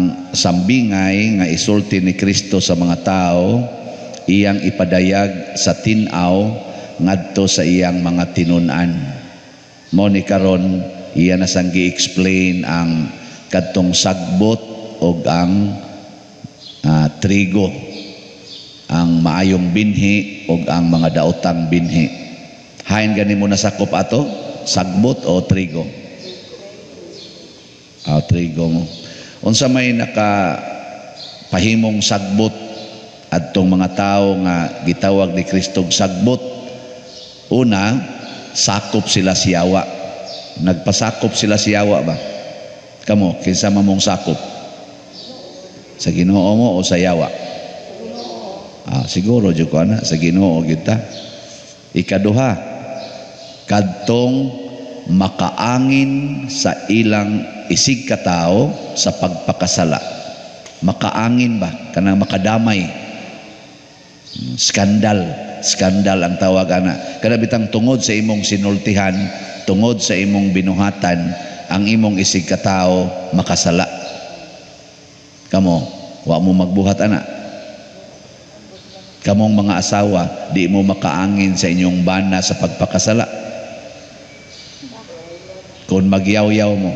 Ang sambingay nga isulti ni Kristo sa mga tao, iyang ipadayag sa tin-aw ngadto sa iyang mga tinun-an. Mo ni karon iya na sang gi-explain ang kadtong sagbot og ang trigo, ang maayong binhi og ang mga daotang binhi. Hain gani mo nasakop ato, sagbot o trigo? Ah, trigo mo. Unsa may naka pahimong sagbot adtong mga tawo nga gitawag ni Kristo og sagbot? Una, sakop sila siyawa. Nagpasakop sila siyawa ba? Kamo, kinsa man mong sakop? Sa Ginoo mo o sa yawa? Ah, siguro jud ko ana sa Ginoo kita. Ikaduha, kadtong makaangin sa ilang isig katao sa pagpakasala. Makaangin ba? Kanang makadamay. Skandal. Skandal ang tawag ana. Kada bitang tungod sa imong sinultihan, tungod sa imong binuhatan, ang imong isig katao makasala. Kamo, wa mo magbuhat ana. Kamong mga asawa, di mo makaangin sa inyong bana sa pagpakasala. Kung magyaw-yaw mo,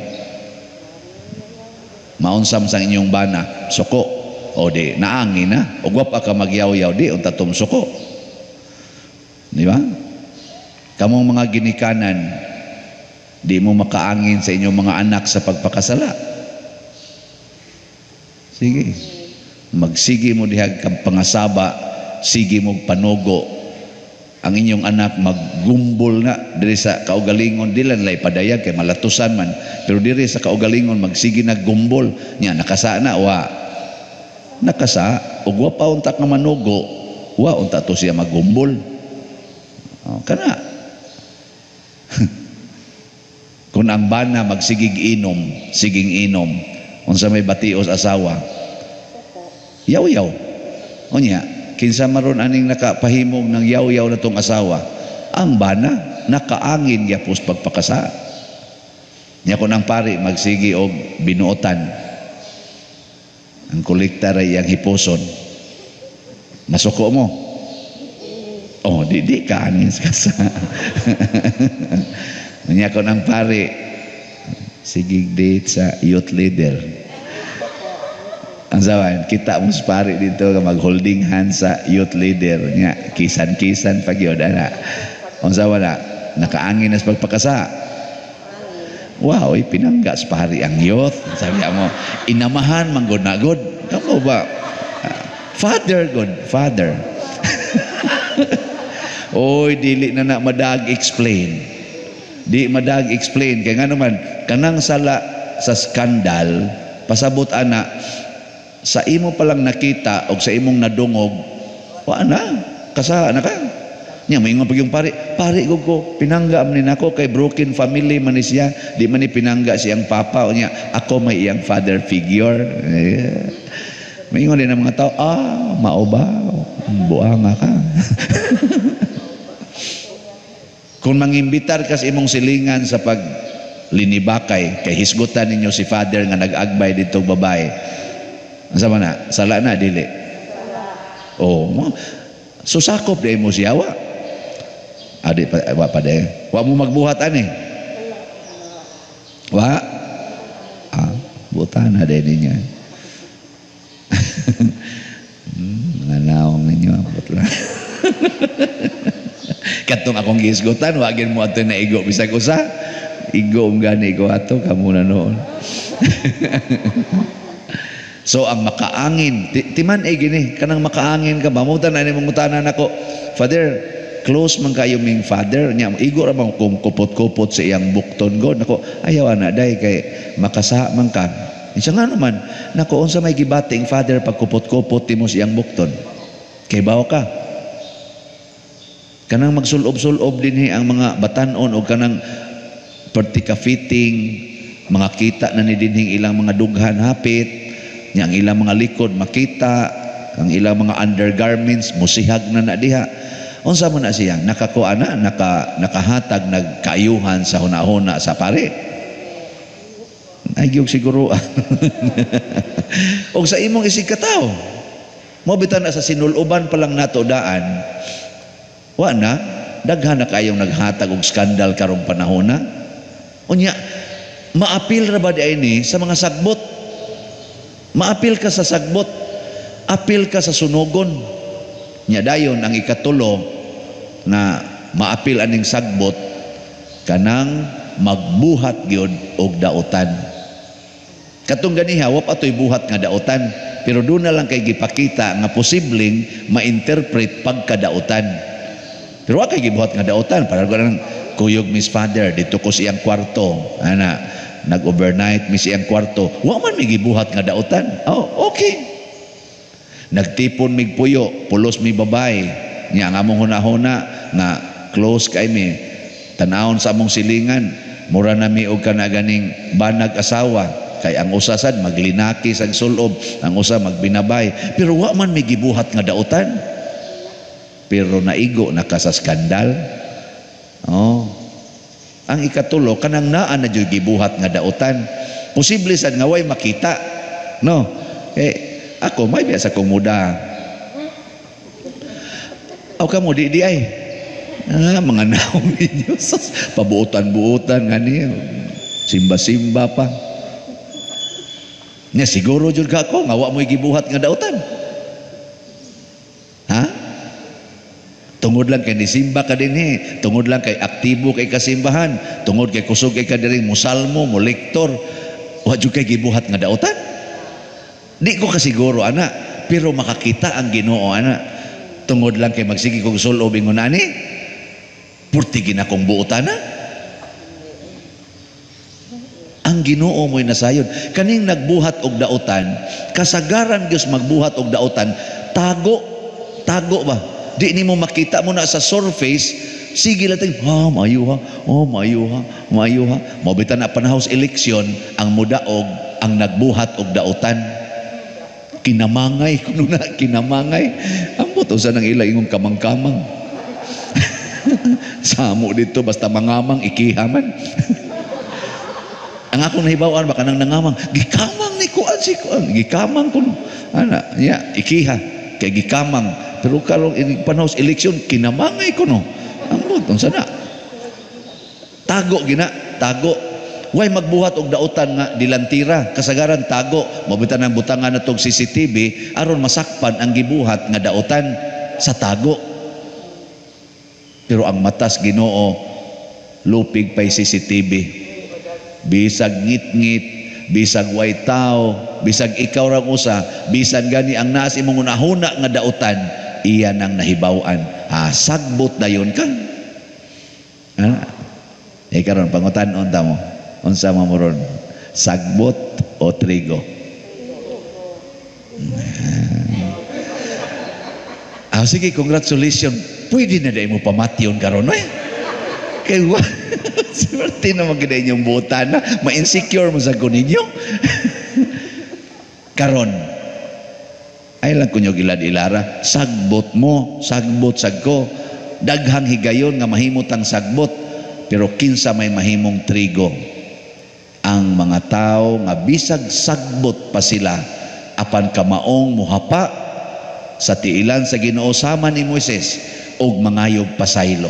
maunsam sa inyong bana, suko, o di, naangin na, o wa pa ka magyaw-yaw, di, unta tumsuko. Di ba? Kamong mga ginikanan, di mo makaangin sa inyong mga anak sa pagpakasala. Sige. Magsige mo dihag kang pangasaba, sige mo panugo. Ang inyong anak maggumbol na diri sa kaugalingon, di lang lay padayag kay malatusan man, pero diri sa kaugalingon magsige na gumbol nya, nakasa na wa nakasa ug wa pa unta ka manugo, wa unta to siya maggumbol. Oh, kana kung ang bana magsigig inom, siging inom, unsa may batios asawa? Yaw-yaw. Unya, kinsa maron aning nakapahimog ng yaw-yaw na tong asawa? Ang bana, nakaangin gyapos pagpakasa. Nya kun ang pari magsigi og binuotan, ang kolekta ra iyang hiposon. Masuko mo. Oh, di ka angin sa kasa. Nya kun ang pari sige date sa youth leader. Ang sawan, kita mo sa pari dito mag-holding hands sa youth leader nya, kisan-kisan pag yun ana. Ang sawan na, nakaangin na sa pagpakasa. Wow, pinangga sa pari ang youth. Sabi mo, inamahan man god na god. Kamo ba? Father god, father. Oy, dili na na madag explain. Di madag explain kay ngano man kanang sala sa skandal, pasabot ana, sa imo palang nakita o sa imong nadungog, wa na kasa na ka. Nya maingon pag yung pari, pari ko ko pinangga man ni nako kay broken family man ni siya, di man ni pinangga siyang papa, unya ako may iyang father figure. Eh. Maingon din ang mga tao, ah, mao ba? Buanga ka. Kung mangimbitar ka sa imong silingan sa paglinibakay, kay hisgutan ninyo si father nga nag-agbay ditong babae. Ang sama na, sala na, dili. Oh, so sakop di mo siya, wa. Adi pa, wa pa de. Wa mo magbuhat ani. Wa. Ah, buta na din ninyo. Mga naong ninyo, abot lang. Katong akong gihisgutan, wagin mo ato na igo bisag usa. Igo ang gani ko ato kamo na noon. So ang makaangin, timan eh gini, kanang makaangin ka ba? Mutan na ni mangutanan nako, Father, close man kayo ming father nya, igo ra man kung kupot-kupot sa iyang bukton god nako, ayaw ana day kay makasa man ka. Siya nga naman, nako, unsa may gibati ang father pag kupot-kupot timo sa iyang bukton? Kay bawo ka. Kanang magsulob-sulob dinhi ang mga batan-on o kanang pertika fitting, mga kita na ni dinhing ilang mga dughan hapit, nya ang ilang mga likod makita, ang ilang mga undergarments musihag na na diha. Unsa man na siya? Nakakuha na, nakahatag nagkaayuhan sa hunahuna sa pare. Ay gyud siguro. Og sa imong isig katawo. Mo bitan na sa sinuloban pa lang nato daan. Wa na daghan na kayong naghatag og skandal karong panahon na. Unya, maapil ra ba di ay ni sa mga sagbot? Maapil ka sa sagbot. Apil ka sa sunugon. Nya dayon ang ikatulo na maapil aning sagbot, kanang magbuhat gyud og dautan. Katong ganiha wa pa toy buhat nga dautan, pero doon na lang kay gipakita nga posibleng ma-interpret pagkadautan. Pero wa kay gibuhat nga dautan, para lang kuyog Miss Father dito ko sa iyang kwarto, ana nag-overnight mi sa iyang kwarto, wa man mi gibuhat nga dautan. Oh, okay. Nagtipon mig puyo, pulos mi babay. Nya ang among hunahuna nga close kay mi, tanawon sa among silingan, mura na mi og kana ganing banag asawa, kay ang usa sad maglinaki sa sulob, ang usa magbinabay, pero wa man mi gibuhat nga dautan. Pero naigo na ka sa skandal. Oh. Ang ikatulo, kanang naa na jud gibuhat nga dautan. Posible sad nga way makita. No? Eh, ako may biya sa kong muda. Aw kamo di di ay. Ah, mga naong ninyo. Pabuotan-buotan nga niyo. Simba-simba pa. Nya siguro jud ka ako nga wa mo'y gibuhat nga dautan. Ha? Tungod lang kay nisimba ka dinhi, tungod lang kay aktibo kay kasimbahan, tungod kay kusog kay ka diri musalmo, mo lektor, wa jud kay gibuhat nga dautan. Di ko kasiguro ana, pero makakita ang Ginoo ana. Tungod lang kay magsige kog sulob ingon ani, purti ginakong buotan na. Ang Ginoo mo'y nasayon. Kaning nagbuhat og dautan, kasagaran gyud magbuhat og dautan, tago, tago ba? Di nimo makita mo na sa surface, sige lang tayo, ha, maayo ha, oh, maayo ha, maayo ha. Mao bitan na panahos eleksyon, ang mudaog, ang nagbuhat og dautan. Kinamangay, kuno na, kinamangay. Ambot, usa nang ila ingong kamang-kamang. Samo dito, basta mangamang, ikihaman. Ang akong nahibawan, baka nang nangamang, gikamang ni kuan si kuan, gikamang kuno. Ana, ya, ikiha, kay gikamang. Pero karong panahos eleksyon, kinamangay kuno. Ambot, unsa na? Tago gina, tago. Way magbuhat og dautan nga dilantira, kasagaran tago. Mabitan ang butangan natong CCTV aron masakpan ang gibuhat nga dautan sa tago. Pero ang matas Ginoo lupig pay CCTV. Bisag ngit-ngit, bisag way tao, bisag ikaw ra usa, bisan gani ang naas imong hunahuna nga dautan, iya nang nahibaw-an. Ha, sagbot dayon ka. Ha? Eh karon pangutan-on ta mo. Unsa man mo ron? Sagbot o trigo? Ah, sige, congratulations. Pwede na dahil mo pamatyon karon eh. Kay wa swerte na maganda inyong buta na. Ma-insecure mo sa ninyo. Karon, ay lang kunyo gilad ilara, sagbot mo, sagbot sagko. Daghang higayon nga mahimot ang sagbot, pero kinsa may mahimong trigo. Ang mga tao nga bisag sagbot pa sila, apan kamaong muhapa sa tiilan sa Ginoo sama ni Moises og mangayog pasaylo.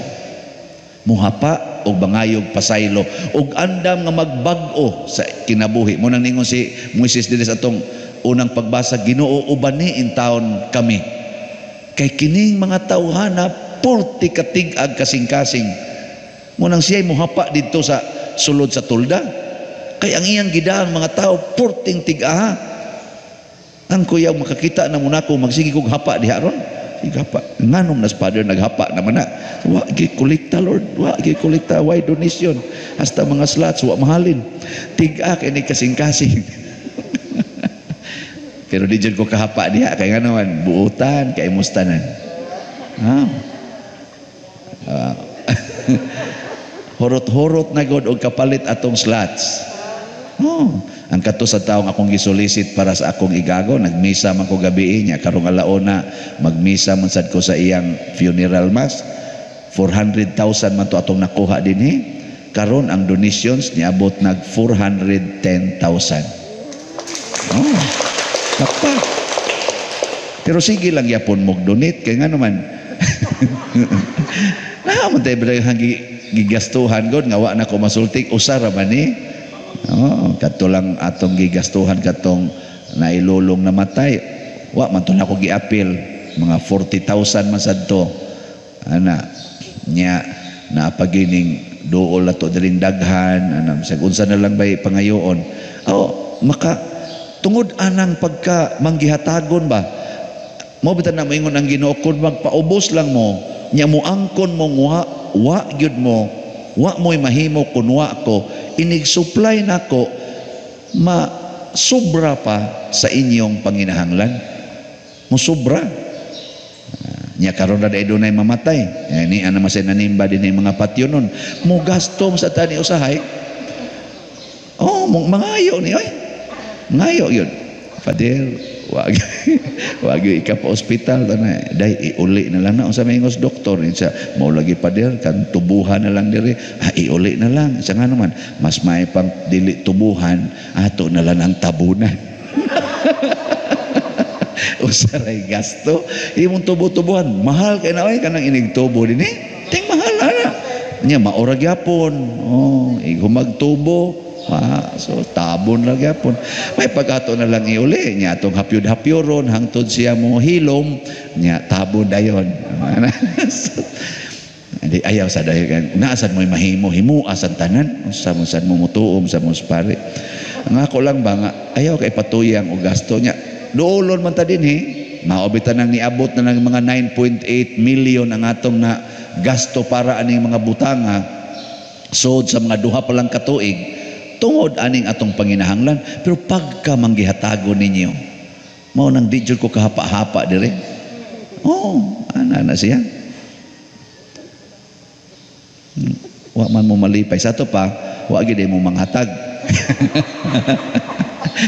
Muhapa og mangayog pasaylo og andam nga magbag-o sa kinabuhi. Mo nang ningon si Moises dinhi sa atong unang pagbasa, Ginoo ubani in taon kami. Kay kining mga tawhana purti katig-ag kasing-kasing. Mo nang siya'y muhapa didto sa sulod sa tulda. Kay ang iyang gidaang mga tao purting tig-aha. Ang kuyaw makakita na muna ko magsige kog hapa diha ron. Sige hapa. Nganong nas father naghapa naman na. Wa gi kolekta Lord, wa gi kolekta, why donation? Hasta mga slots wa mahalin. Tig-a kay ni kasing-kasing. Pero di jud ko kahapa diha kay ngano man buutan kay mustanan. Ha? Horot-horot na god og kapalit atong slots. Oh, ang kato sa taong akong gisolicit para sa akong igago, nagmisa man ko gabi niya karong alauna magmisa man sad ko sa iyang funeral mass. 400,000 man to atong nakuha dinhi. Karon ang donations niabot nag 410,000. Oh, pakpak. Pero sige lang yapon mo donate kay nga naman. Naa man tayo ba gigastuhan god nga wa na ko masulti, usa ra man ni. Oh, kadto lang atong gigastuhan katong nailulong namatay. Wa man to nako giapil, mga 40,000 man sad to. Ana nya napagining duol na to diring daghan ana, bisag unsa na lang bay pangayoon. Oh, maka tungod anang pagka manggihatagon ba, mo bitan na moingon ang Ginoo, kun magpaubos lang mo nya moangkon mo wa wa gyud mo, wa mo'y mahimo kun wa ko, inig supply nako ma sobra pa sa inyong panginahanglan, mo sobra nya. Karon na dunay mamatay ni ana, masay nanimba din mga patyo nun, mo gasto sa tani usahay. Oh, mangayo ni oy, mangayo yun, "Father, wag wag ika pa ospital tana dai, iuli na lang na." Unsa may ingos doktor siya mao lagi, "Pader, kan tubuhan na lang diri." "Ah, iuli na lang." Siya nga naman, mas may pang dili tubuhan, ato na lang ang tabunan. Usaray gasto imong tubo-tubuhan, mahal kay na oy, kanang inig tubo dinhi ting mahal ana nya, maura gyapon. Oh, igumag tubo. Ah, so tabon lang gyapon. May pag-ato na lang iuli nya atong hapyod-hapyoron hangtod siya mo hilom nya, tabon dayon. Hindi ayaw sa dayon kan naasad mo'y mahimo, himua sa tanan, unsa mo sad mo mutuom sa mo pare. Ang ako lang ba nga ayaw kay patuyang og gasto nya. Duolon man ta dinhi, mao bitan nang niabot na ng mga 9.8 million ang atong na gasto para aning mga butanga sod sa mga 2 pa lang katuig, tungod aning atong panginahanglan. Pero pagka manggihatagon ninyo, mao nang di jud ko kahapa-hapa dire. Oh, ana na siya. Wa man mo malipay sa ato pa, wa gid mo manghatag.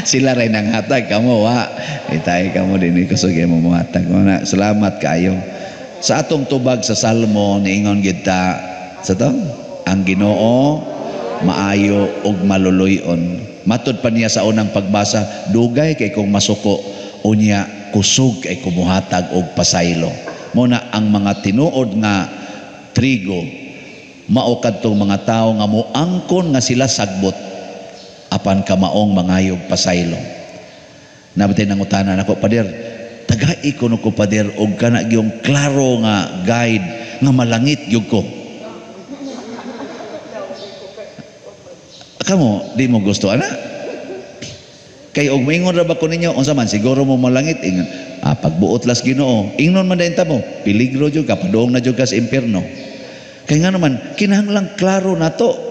Sila ray nang hatag, kamo wa itay, kamo dinhi kusog mo mohatag na. Salamat kaayo sa atong tubag sa Salmo. Niingon gid ta sa to, ang Ginoo maayo ug maluluy-on. Matud pa niya sa unang pagbasa, dugay kay kong masuko, unya kusog kay kumuhatag og pasaylo. Mo na ang mga tinuod nga trigo mao kadtong mga tawo nga moangkon nga sila sagbot apan kamaong mangayog pasaylo. Nabatay nangutana nako, "Pader, tagai ko no ko, pader, og kana gyung klaro nga guide nga malangit gyud ko." Kamo di mo gusto ana? Kay og moingon ra ba ko ninyo, unsa man siguro mo malangit, ingon, ah, pagbuot las Ginoo, ingnon man dayon ta mo, peligro jud ka, padung na jud ka sa impierno. Kay nga naman kinahanglan klaro nato.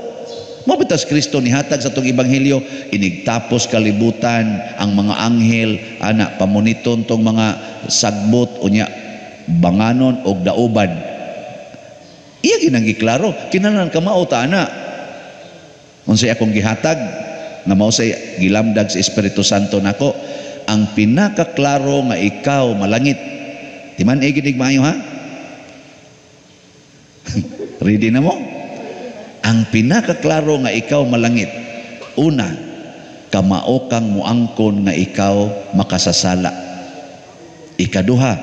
Mao bitas Kristo nihatag sa atong ebanghelyo, inigtapos kalibutan ang mga anghel ana pamuniton tong mga sagbot, unya banganon og dauban. Iya ginang giklaro, kinahanglan kamao ta ana. Unsay akong gihatag nga mao say gilamdag sa Espiritu Santo nako, ang pinakaklaro nga ikaw malangit. Timan e ginig maayo ha. Ready na mo? Ang pinakaklaro nga ikaw malangit, una, kamao kang muangkon nga ikaw makasasala. Ikaduha,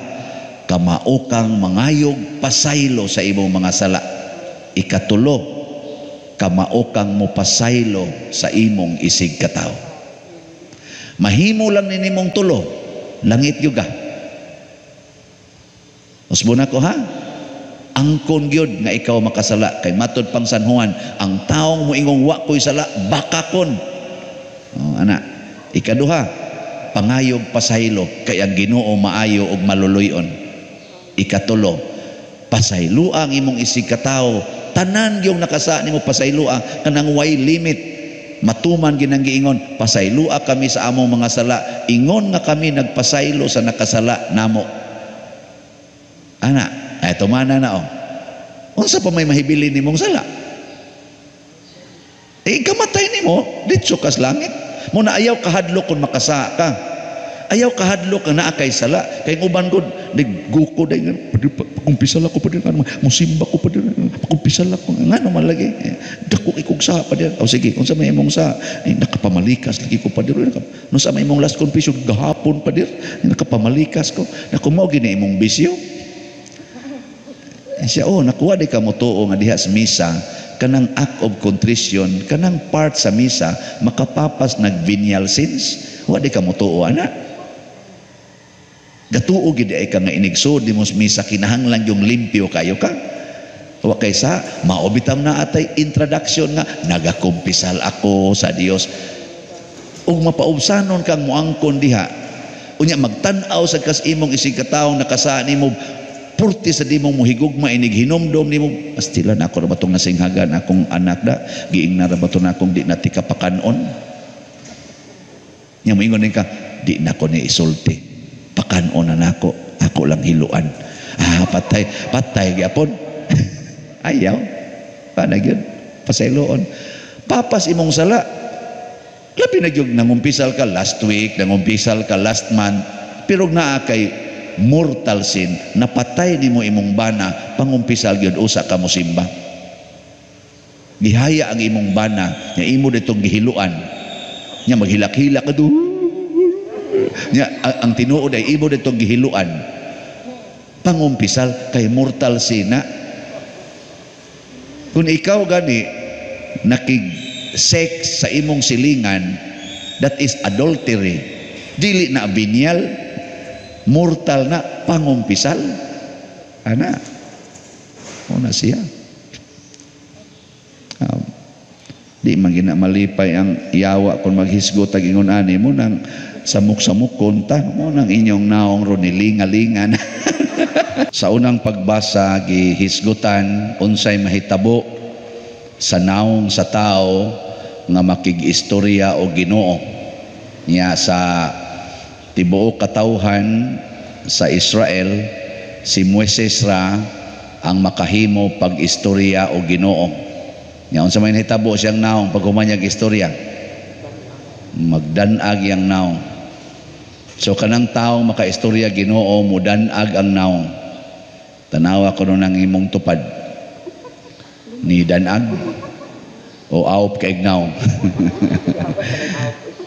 kamao kang mangayog pasaylo sa imong mga sala. Ikatulo, kamao kang mopasaylo sa imong isig katawo. Mahimo lang ni nimong tulo, langit gyud ka. Usbon ako ha? Angkon gyud nga ikaw makasala, kay matud pang San Juan, ang taong moingong wa ko'y sala, bakakon. Oh, ana. Ikaduha, pangayog pasaylo kay ang Ginoo maayo ug maluluy-on. Ikatulo, pasayloa ang imong isig katawo. Tanan yung nakasa nimo pasayloa, kanang way limit. Matuman ginang giingon, pasayloa kami sa among mga sala, ingon nga kami nagpasaylo sa nakasala namo. Ana, ay tumana na oh. Unsa pa may mahibili nimong sala? Eh kamatay nimo, ditso kas langit. Mo na ayaw kahadlok kung makasa ka. Ayaw kahadlok ka naa kay sala. Kay uban gud, nagguko dai nga, pakumpisal ako pa din, musimba ko pa din, Nakumpisal ako. Ngano man lagi? Dako kay kog sa, pader. O sige, unsa may imong sa? Eh, nakapamalikas lagi ko, pader. No sa may imong last confession gahapon, pader. Eh, nakapamalikas ko. Naku, mao gini imong bisyo. Eh, siya, oh, nakuha di ka mo tuo nga diha sa misa, kanang act of contrition, kanang part sa misa, makapapas nag venial sins. Wa di ka mo tuo, ana. Gatuo gid ay ka nga inigsood di mo sa misa, kinahanglan yung limpyo kayo ka. Wa kay sa mao bitaw na atay introduction nga nagakumpisal ako sa Dios. Ug mapaubsanon kang moangkon diha. Unya magtan-aw sa kas imong isig katawo nakasaan nimo, purti sa di mo mohigugma inig hinumdom nimo, pastilan ako ra ba tong nasinghagan akong anak da, giingna ra ba to na akong di na tika pakanon. Nya moingon ka, di na ko ni isulti, pakanon na nako, ako lang hiluan. Ah, patay, patay gyapon. Ayaw pa na gyud pasayloon. Papas imong sala, labi na gyud nangumpisal ka last week, nangumpisal ka last month, pero naa kay mortal sin, napatay nimo imong bana, pangumpisal gyud usa ka mosimba. Gihaya ang imong bana nya imo ditong gihiluan, nya maghilak-hilak ka do nya ang tinuod ay imo ditong gihiluan. Pangumpisal kay mortal sin na. Kung ikaw gani nakig-sex sa imong silingan, that is adultery. Dili na venial, mortal na, pangumpisal. Ana, una siya. Di man gina malipay ang yawa kung maghisgot ag ingon ani mo nang samok-samok konta mo nang inyong naong ron nilingalingan. Sa unang pagbasa gihisgutan unsay mahitabo sa naong sa tao nga makig-istorya o Ginoo. Niya sa tibuok katawhan sa Israel, si Moises ra ang makahimo pag-istorya o Ginoo. Nya unsa may nahitabo siyang naong pag humanyag istorya? Magdanag yang naong. So kanang taong makaistorya Ginoo, mudanag ang naong. Tanawa ko nang imong tupad. Ni danag o awp kay naong.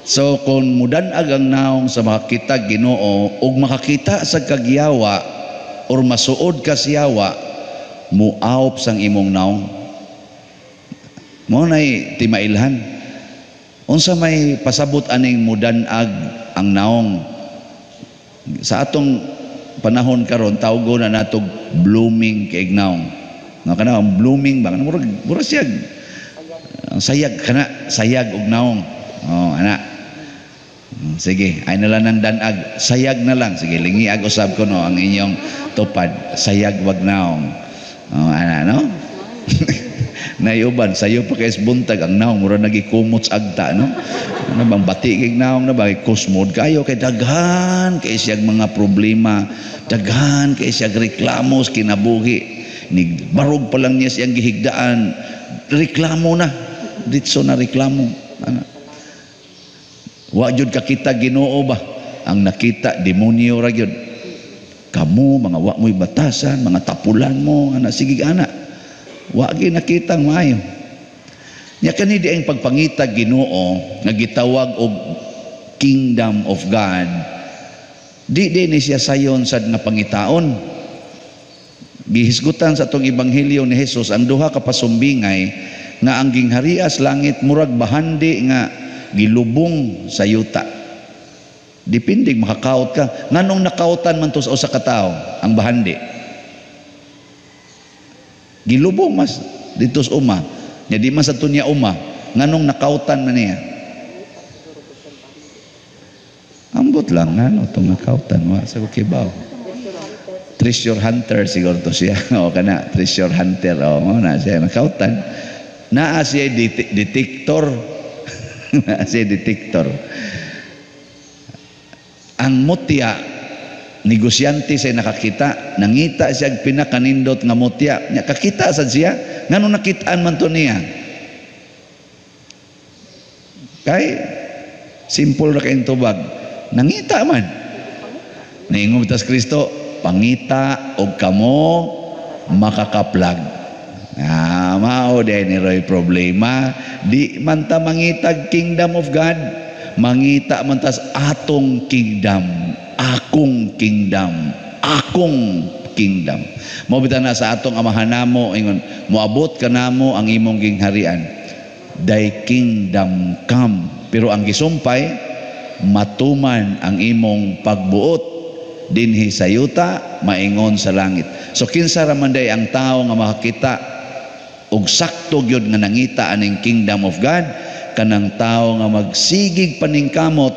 So kung mudanag ang naong sa makakita Ginoo ug makakita sa kagyawa or masuod ka siyawa, muawp sang imong naong. Mo nay timailhan. Unsa may pasabot aning mudanag ang naong? Sa atong panahon karon tawgo na natog blooming kay naong. No kana ang blooming ba kana murag murag siya ang sayag kana, sayag og naong. Oh, ana. Sige, ay na lang ng danag, sayag na lang. Sige, lingiag usab ko no ang inyong tupad, sayag wag naong. Oh, ana no. Nayuban sayo pa kay buntag ang naong mura nagikumots agta no. Ano bang bati kay naong na ba kusmod kayo kay daghan kay siyag mga problema, daghan kay siyag reklamo sa kinabuhi. Ni barog pa lang niya siyang gihigdaan, reklamo na, ditso na reklamo. Ana. Wa jud kakita Ginoo ba? Ang nakita demonyo ra gyud. Kamo mga wa mo'y batasan, mga tapulan mo, ana sige ana. Wa gyud nakita ang maayo. Nya kani di ang pagpangita Ginoo nga gitawag og Kingdom of God. Di di ni siya sayon sad nga pangitaon. Gihisgutan sa atong ebanghelyo ni Jesus ang duha ka pasumbingay nga ang gingharias langit murag bahandi nga gilubong sa yuta. Depende makakaot ka. Nganong nakautan man to sa usa ka tawo ang bahandi? Gilubong mas dito sa uma. Nya di man sa tunya uma, nganong nakautan man niya? Ambot lang ngano tong nakautan wa sa kibaw. Treasure hunter siguro to siya. O kana treasure hunter, o mo na siya nakautan. Naa siya detector. Naa siya detector. Ang mutya, negosyante siya nakakita, nangita siya pinakanindot nga mutya. Nya kakita sad siya, ngano nakitaan man to niya? Kay simple ra kay tubag. Nangita man. Niingon tas Kristo, pangita og kamo makakaplag. Ah, mao diay ni roy problema. Di man ta mangitag kingdom of God, mangita man tas atong kingdom, akong kingdom, akong kingdom. Mao bitaw na sa atong Amahan namo, ingon, moabot kanamo ang imong gingharian. Thy kingdom come. Pero ang gisumpay, matuman ang imong pagbuot dinhi sa yuta maingon sa langit. So kinsa ra man day ang tawo nga makakita og sakto gyud nga nangita aning kingdom of God? Kanang tawo nga magsigig paningkamot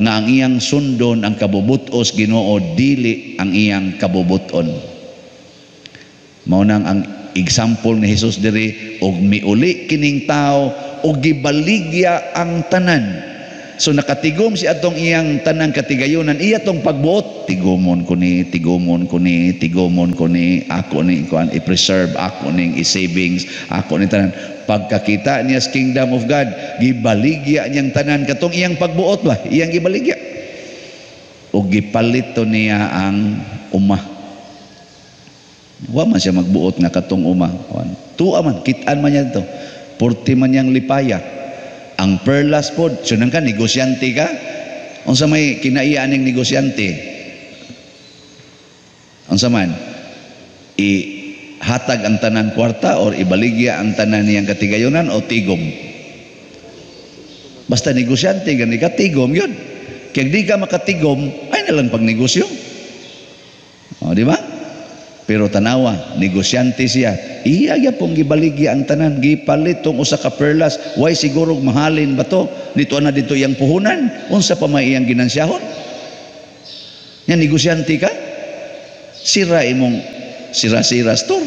nga ang iyang sundon ang kabubut-os Ginoo, dili ang iyang kabubuton. Mao nang ang example ni Jesus diri, og miuli kining tawo og gibaligya ang tanan. So nakatigom si atong iyang tanang katigayunan, iya tong pagbuot, tigumon ko ni, tigumon ko ni, tigumon ko ni, ako ni kuan i-preserve, ako ning i-savings, ako ni tanan. Pagkakita niya sa kingdom of God, gibaligya niyang tanan katong iyang pagbuot ba, iyang gibaligya. O gipalit to niya ang uma. Wa man siya magbuot nga katong uma. Tuwa man, kitaan man niya to. Purti man niyang lipaya. Ang perlas pod, sunang ka, negosyante ka. Unsa may kinaiya aning negosyante? Unsa man? Ihatag ang tanan kwarta or ibaligya ang tanan niyang katigayonan o tigom? Basta negosyante gani ka, tigom yun. Kaya di ka makatigom, ay nalang pagnegosyo. O, di ba? Pero tanawa, negosyante siya. Iya gyapon gibaligya ang tanan, gipalit tong usa ka perlas. Way siguro mahalin ba to? Dito na dito iyang puhunan. Unsa pa may iyang ginansiyahon? Nya negosyante ka? Sira imong sira-sira store.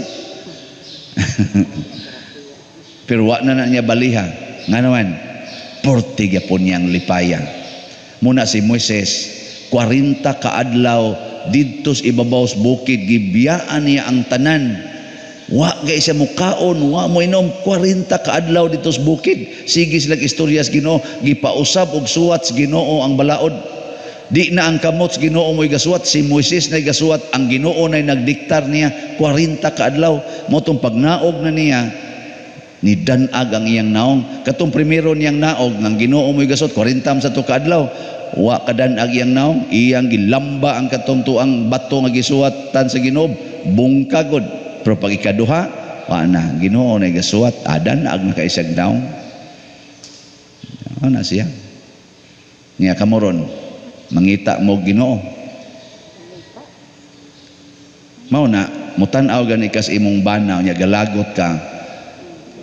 Pero wa na na niya baliha. Nga naman, porte gyapon niyang lipaya. Muna si Moises, 40 kaadlaw didto sa ibabaw sa bukid, gibiyaan niya ang tanan. Wa gay siya mukaon, wa mo inom, 40 kaadlaw didto sa bukid. Sige sila istorya sa Ginoo, gipausab og suwat sa Ginoo ang balaod. Di na ang kamot sa Ginoo mo'y gasuwat, si Moises na gasuwat, ang Ginoo na nagdiktar niya 40 kaadlaw. Mao tong pagnaog na niya, ni danag ang iyang naong. Katong primero niyang naog ng Ginoo mo'y gasuwat 40 sa to kaadlaw. Wa kadanag iyang naong, iyang gilamba ang katong tuang bato nga gisuwatan sa Ginoo, bungkagod. Pero pag ikaduha, wa na, Ginoo na gasuwat, adan ag nakaisag naong. Ana siya. Niya kamoron, mangita mo Ginoo. Mao na mutan-aw gani kas imong bana, nya galagot ka.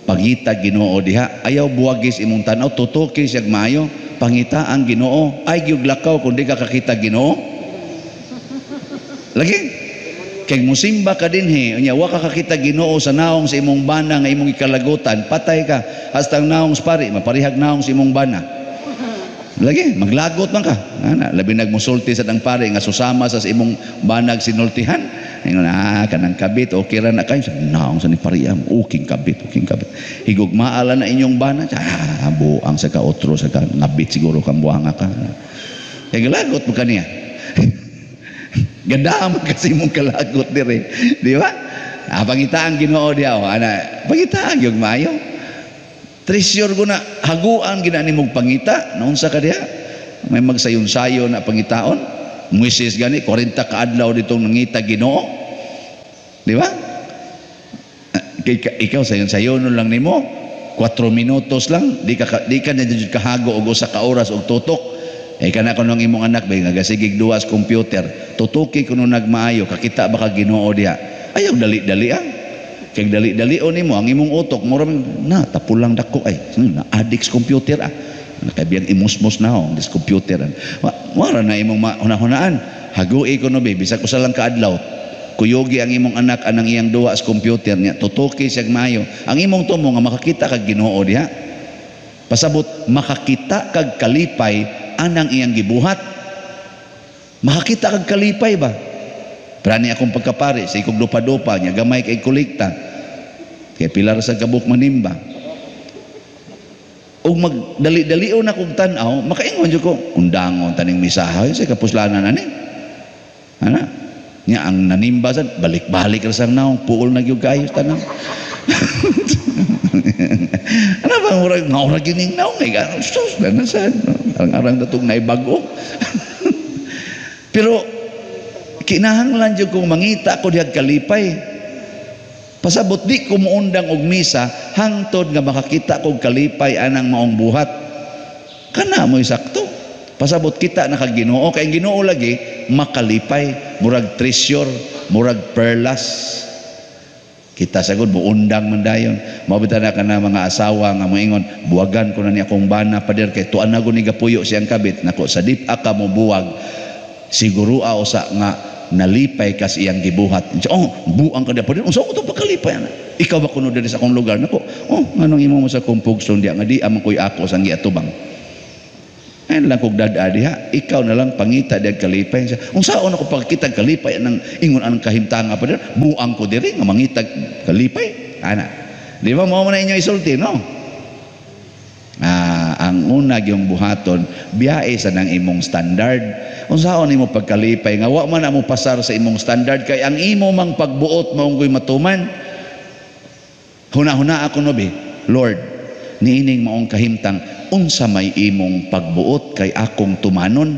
Pangita Ginoo diha, ayaw buwagis imong tan-aw, tutuki siyag maayo. Pangita ang Ginoo, ay gyud lakaw kung di ka kakita Ginoo. Lagi kay musimba ka dinhi, unya wa ka kakita Ginoo sa naong sa imong bana nga imong ikalagutan, patay ka. Hasta ang naong sa pari, maparihag naong sa imong bana. Lagi maglagot man ka. Ana, labi nagmusulti sa dang pari nga susama sa imong banag sinultihan. Ingon, kanang kabit, okay ra na kayo. Naong sa ni pari, okay kabit, okay kabit. Higugmaala na inyong bana. Buang sa ka otro sa ka ngabit siguro kang buhanga ka. Kay galagot mo kaniya. Ganda man kasi mong kalagot dire, di ba? Pangita ang Ginoo diha, oh, ana, pangita ang gyud maayo. Treasure ko na haguan gina nimong pangita, naunsa ka diha? May magsayon-sayon na pangitaon. Moises gani 40 kaadlaw ditong nangita Ginoo. Di ba? Ikaw sayon-sayon lang nimo, 4 minutos lang, di ka na jud kahago og usa ka oras og tutok. Eh kana kuno ang imong anak bay nagasigig duwa sa computer, tutuki kuno nagmaayo, kakita ba ka Ginoo diha? Ayaw dali-dali ang. Kay dali-dali nimo ang imong utok, mura na tapulang dako ay, na addict sa computer ah. Nakabiyang imusmos na ho, this computer. Wara na imong mahunahunaan. Hagui kuno be, bisag usa lang kaadlaw. Kuyogi ang imong anak anang iyang duwa sa computer niya, tutuki siya maayo. Ang imong tumo nga makakita kag Ginoo diha. Pasabot makakita kag kalipay anang iyang gibuhat. Makakita kag kalipay ba? Prani akong pagkapari sa ikog dupa-dupa niya gamay kay kolekta. Kay pilar sa kabuk manimba. Ug magdali-dalion na kog tan-aw, makaingon jud ko, undangon taning misaha sa kapuslanan ani. Ana? Nya ang nanimba sad balik-balik ra sang naong puol na gyud kayo tanan. Ano ba murag nga ora gining naong ay gano sus na sad arang-arang datong naibag-o. Pero kinahanglan jud kong mangita ko dihag kalipay. Pasabot di ko muundang og misa hangtod nga makakita kog kalipay anang maong buhat. Kana mo'y sakto. Pasabot kita na kag Ginoo kay ang Ginoo lagi makalipay, murag treasure, murag perlas. Kita sagod muundang man dayon. Mao bitaw na kana mga asawa nga moingon, "Buwagan ko na ni akong bana, pader, kay tuan na ni gapuyo siyang kabit." Nako, sa dip-a ka mo buwag, siguro usa nga nalipay kas iyang gibuhat. "Oh, buang ka pader. Unsa ko to pagkalipay ana? Ikaw ba kuno diri sa akong lugar nako? Oh, nganong imo mo sa akong pugson diya nga di amang koy ako sang giatubang?" Ayun lang kog dad diha, ikaw na lang pangita diag kalipay siya. Unsaon ako pagkita kalipay anang ingon anang kahimtanga pa diri? Buang ko diri nga mangita kalipay. Ana. Di ba mao man na inyo isulti, no? Ah, ang una gyung buhaton, biyae sa nang imong standard. Unsaon nimo pagkalipay nga wa man na mo pasar sa imong standard kay ang imo mang pagbuot mao koy matuman? Huna-huna ako no bi, "Lord, niining maong kahimtang, unsa may imong pagbuot kay akong tumanon?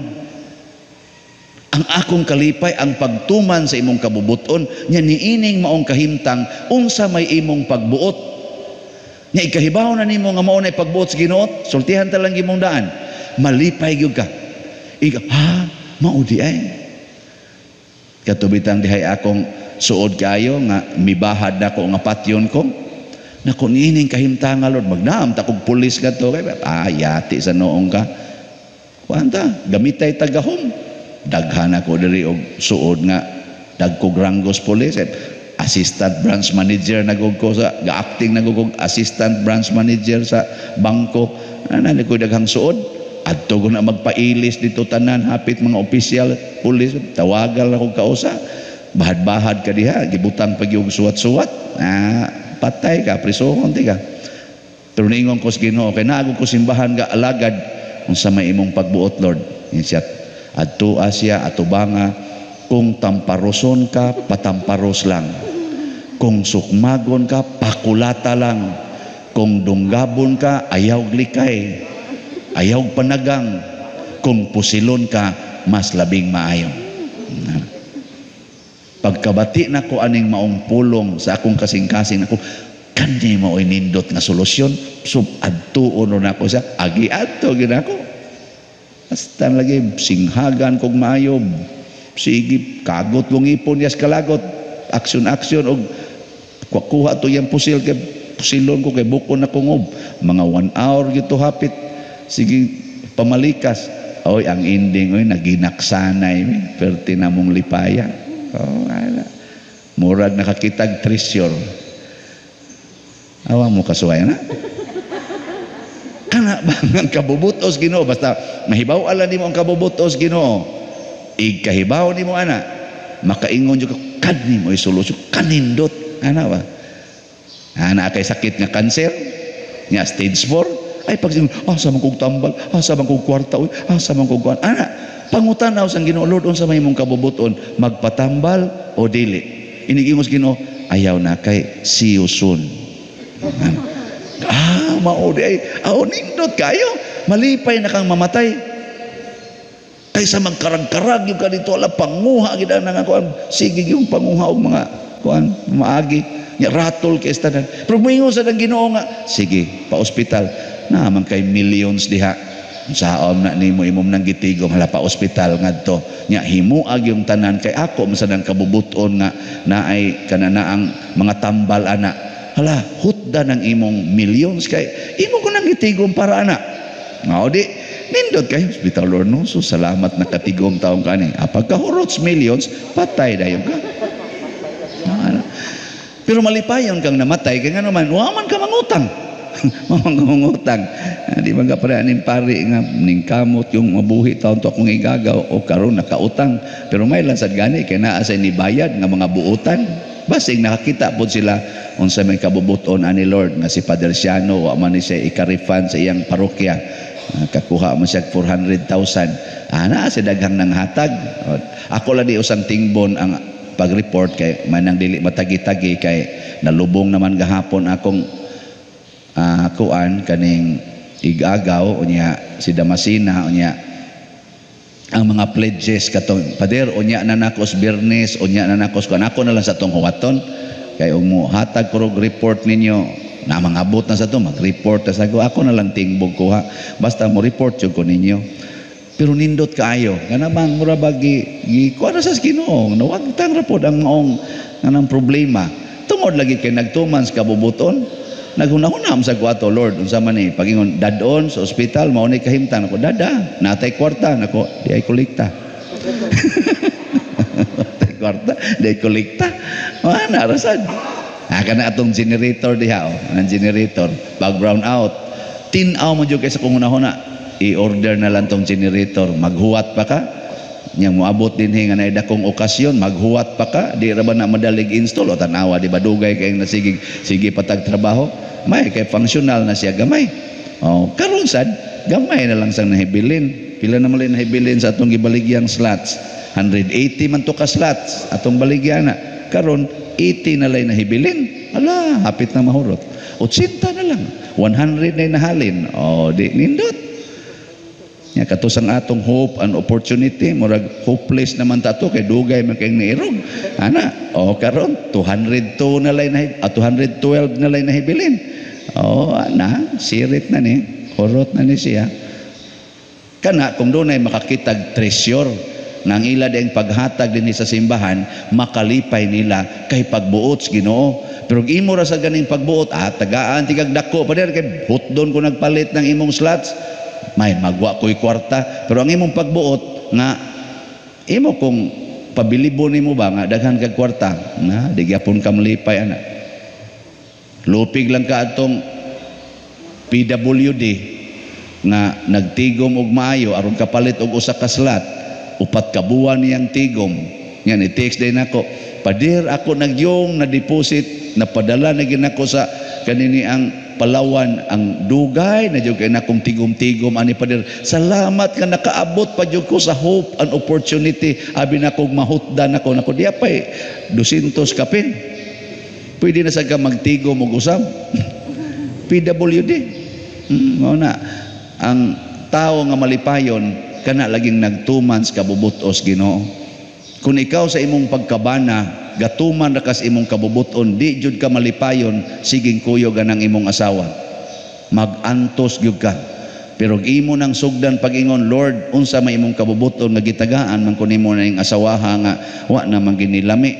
Ang akong kalipay ang pagtuman sa imong kabubuton. Nya niining maong kahimtang, unsa may imong pagbuot?" Nya ikahibaw na nimo nga mao na pagbuot sa Ginoo, sultihan ta lang imong daan, malipay gyud ka. Ika, "Ha, mao di ay." Katubitang dihay akong suod kayo nga mibahad nako nga patyon ko. "Nako, niining kahimtanga, Lord, magnaam ta kog pulis kadto kay ah, yati sa noong ka. Kuan ta, gamitay tagahom. Daghan ako diri og suod nga dagkog ranggos pulis. Eh, assistant branch manager na gud ko sa ga-acting na gud assistant branch manager sa bangko. Ana ko daghang suod. Adto ko na magpailis dito tanan hapit mga opisyal pulis, tawagal ako kausa. Bahad-bahad ka diha, gibutang pag yung suwat-suwat. Ah, patay ka, prisohon ti ka." Pero niingon ko sa Ginoo, kay naagod ko simbahan ga alagad, "Unsa may imong pagbuot, Lord?" Yun siya, adto Asya, atubanga, "Kung tamparoson ka, patamparos lang. Kung sukmagon ka, pakulata lang. Kung dunggabon ka, ayaw likay. Ayaw panagang. Kung pusilon ka, mas labing maayo." Pagkabati na ko aning maong pulong sa akong kasing-kasing nako, kani mao nindot nga solusyon. So adtuon na ako sa agi adto gid ako. Basta lagi singhagan kog maayo. Sige, kagot kong ipon yas kalagot. Aksyon aksyon og kuha to yang pusil kay pusilon ko kay bukon na kong mga 1 hour gito hapit. Sige, pamalikas. Oy, ang ending oy naginaksanay perti na mong lipaya. Oh, ala. Murag nakakitag treasure. Awa mo kasuway na. Kana ba ang kabubutos Ginoo, basta mahibaw ala nimo ang kabubutos Ginoo. Igkahibaw nimo ana, makaingon jud ka kani mo solusyon kanindot ana ba? Ana kay sakit nga kanser nga stage 4 ay pag ah sa man kog tambal, ah sa man kog kwarta, uy, ah sa man kog kuan. Ana, pangutanaw sang Ginoo, "Lord, unsa may imong kabubuton, magpatambal o dili?" Inigingos Ginoo, "Ayaw na kay see you soon." Ah, mao di ay aw nindot kayo, malipay na kang mamatay kaysa magkarag-karag yung ka dito ala panguha gid ang kuan, sige yung panguha og mga kuan maagi nya ratol kay tanan. Pero moingon sa Ginoo nga sige pa ospital na man kay millions diha, saon na nimo imong nang gitigom, hala pa ospital ngadto nya himuag yung tanan kay ako masadan kabubuton nga naay kananaang mga tambal ana, hala hutda ng imong millions kay imo ko nang gitigom para ana nga di nindot kay hospital. Lord, no, so salamat nakatigom taong kani. Ah, pagkahurots millions, patay dayon ka. Ah, pero malipayon kang namatay kay ngano man wa man ka mangutang. Wa man ka mangutang. Ah, di ba ka pare aning pari nga ning kamot yung mabuhi taon to akong igagaw o karon nakautang, pero may lang sad gani kay naa sa nibayad nga mga buutan. Basing nakakita pod sila unsa may kabubuton ani Lord nga si Padre Siano wa man ni siya ikarifan sa iyang parokya. Ah, kakuha mo siya 400,000 ana sa daghang nang hatag. Ako lang di usang tingbon ang pag-report kay manang dili matagi-tagi kay nalubong naman gahapon akong kuan kaning igagaw, unya si Damasina, unya ang mga pledges katong pader, unya na nako sa Biyernes, unya na nako sa kuan, ako na lang sa tong huwaton kay ug mo hatag ko og report ninyo na mangabot na sa to, mag-report na sa ko, ako na lang tingbog kuha, basta mo report jud ko ninyo. Pero nindot kaayo kana bang mura ba gi kuha na sa Ginoo, nawagtang ra pod ang maong nganang problema tungod lagi kay nagtuman sa kabubuton. Naghunahuna sa ko ato, "Lord, unsa man ni pagingon dadon sa ospital, mao ni kahimtang?" Nako, dada natay kwarta nako, di ay kolekta. Natay kwarta, di ay kolekta. Ana ra sad. Ah, kana atong generator diha, oh, ang generator pag brown out, tin-aw mo jud kay sa kung hunahuna, i-order na lang tong generator, maghuwat pa ka. Nya moabot dinhi nga naay dakong okasyon, maghuwat pa ka, di ra ba na madalig install o tan-awa, di ba dugay kay nasigig sige patag trabaho, may kay functional na siya gamay. Oh, karon sad gamay na lang sang nahibilin. Pila na man nahibilin sa atong gibaligyang slots? 180 man to ka slots atong baligyan na. Karon 80 na lang nahibilin. Ala, hapit na mahurot. 80 na lang. 100 na nahalin. Oh, di nindot. Nya kato sang atong hope and opportunity, murag hopeless naman ta to kay dugay man kay niirog. Ana, oh, karon 202 na lay na, 212 na lay nahibilin. Oh, ana, sirit na ni, hurot na ni siya. Kana kung dunay makakitag treasure nang ila ding paghatag dinhi sa simbahan, makalipay nila kay pagbuot sa Ginoo. Pero imo ra sa ganing pagbuot, tagaan tigag dako pa kay hutdon ko nagpalit ng imong slots, may magwa ko'y kwarta. Pero ang imong pagbuot nga imo kung pabilibon nimo ba nga daghan kag kwarta na, di gyapon ka malipay ana. Lupig lang ka atong PWD nga nagtigom og maayo aron kapalit og usa ka slot, 4 ka buwan niyang tigom. Yan, i-text din ako, "Pader, ako nagyong na deposit, napadala na ginako sa kanini ang Palawan, ang dugay na jud kay nakong tigom-tigom ani, pader. Salamat ka nakaabot pa jud ko sa hope and opportunity. Abi na kog mahutdan ako." Nako, diya pa 200 kapin. Pwede na sa ka magtigom og usab PWD. Mao na ang tao nga malipayon kana laging nagtuman sa kabubutos Ginoo. Kung ikaw sa imong pagkabana gatuman ra kas imong kabubuton, di jud ka malipayon, siging kuyog anang imong asawa, magantos gyud ka. Pero imo nang sugdan pag-ingon, "Lord, unsa may imong kabubuton nga gitagaan man ko nimo ning asawaha nga wa na man ginilami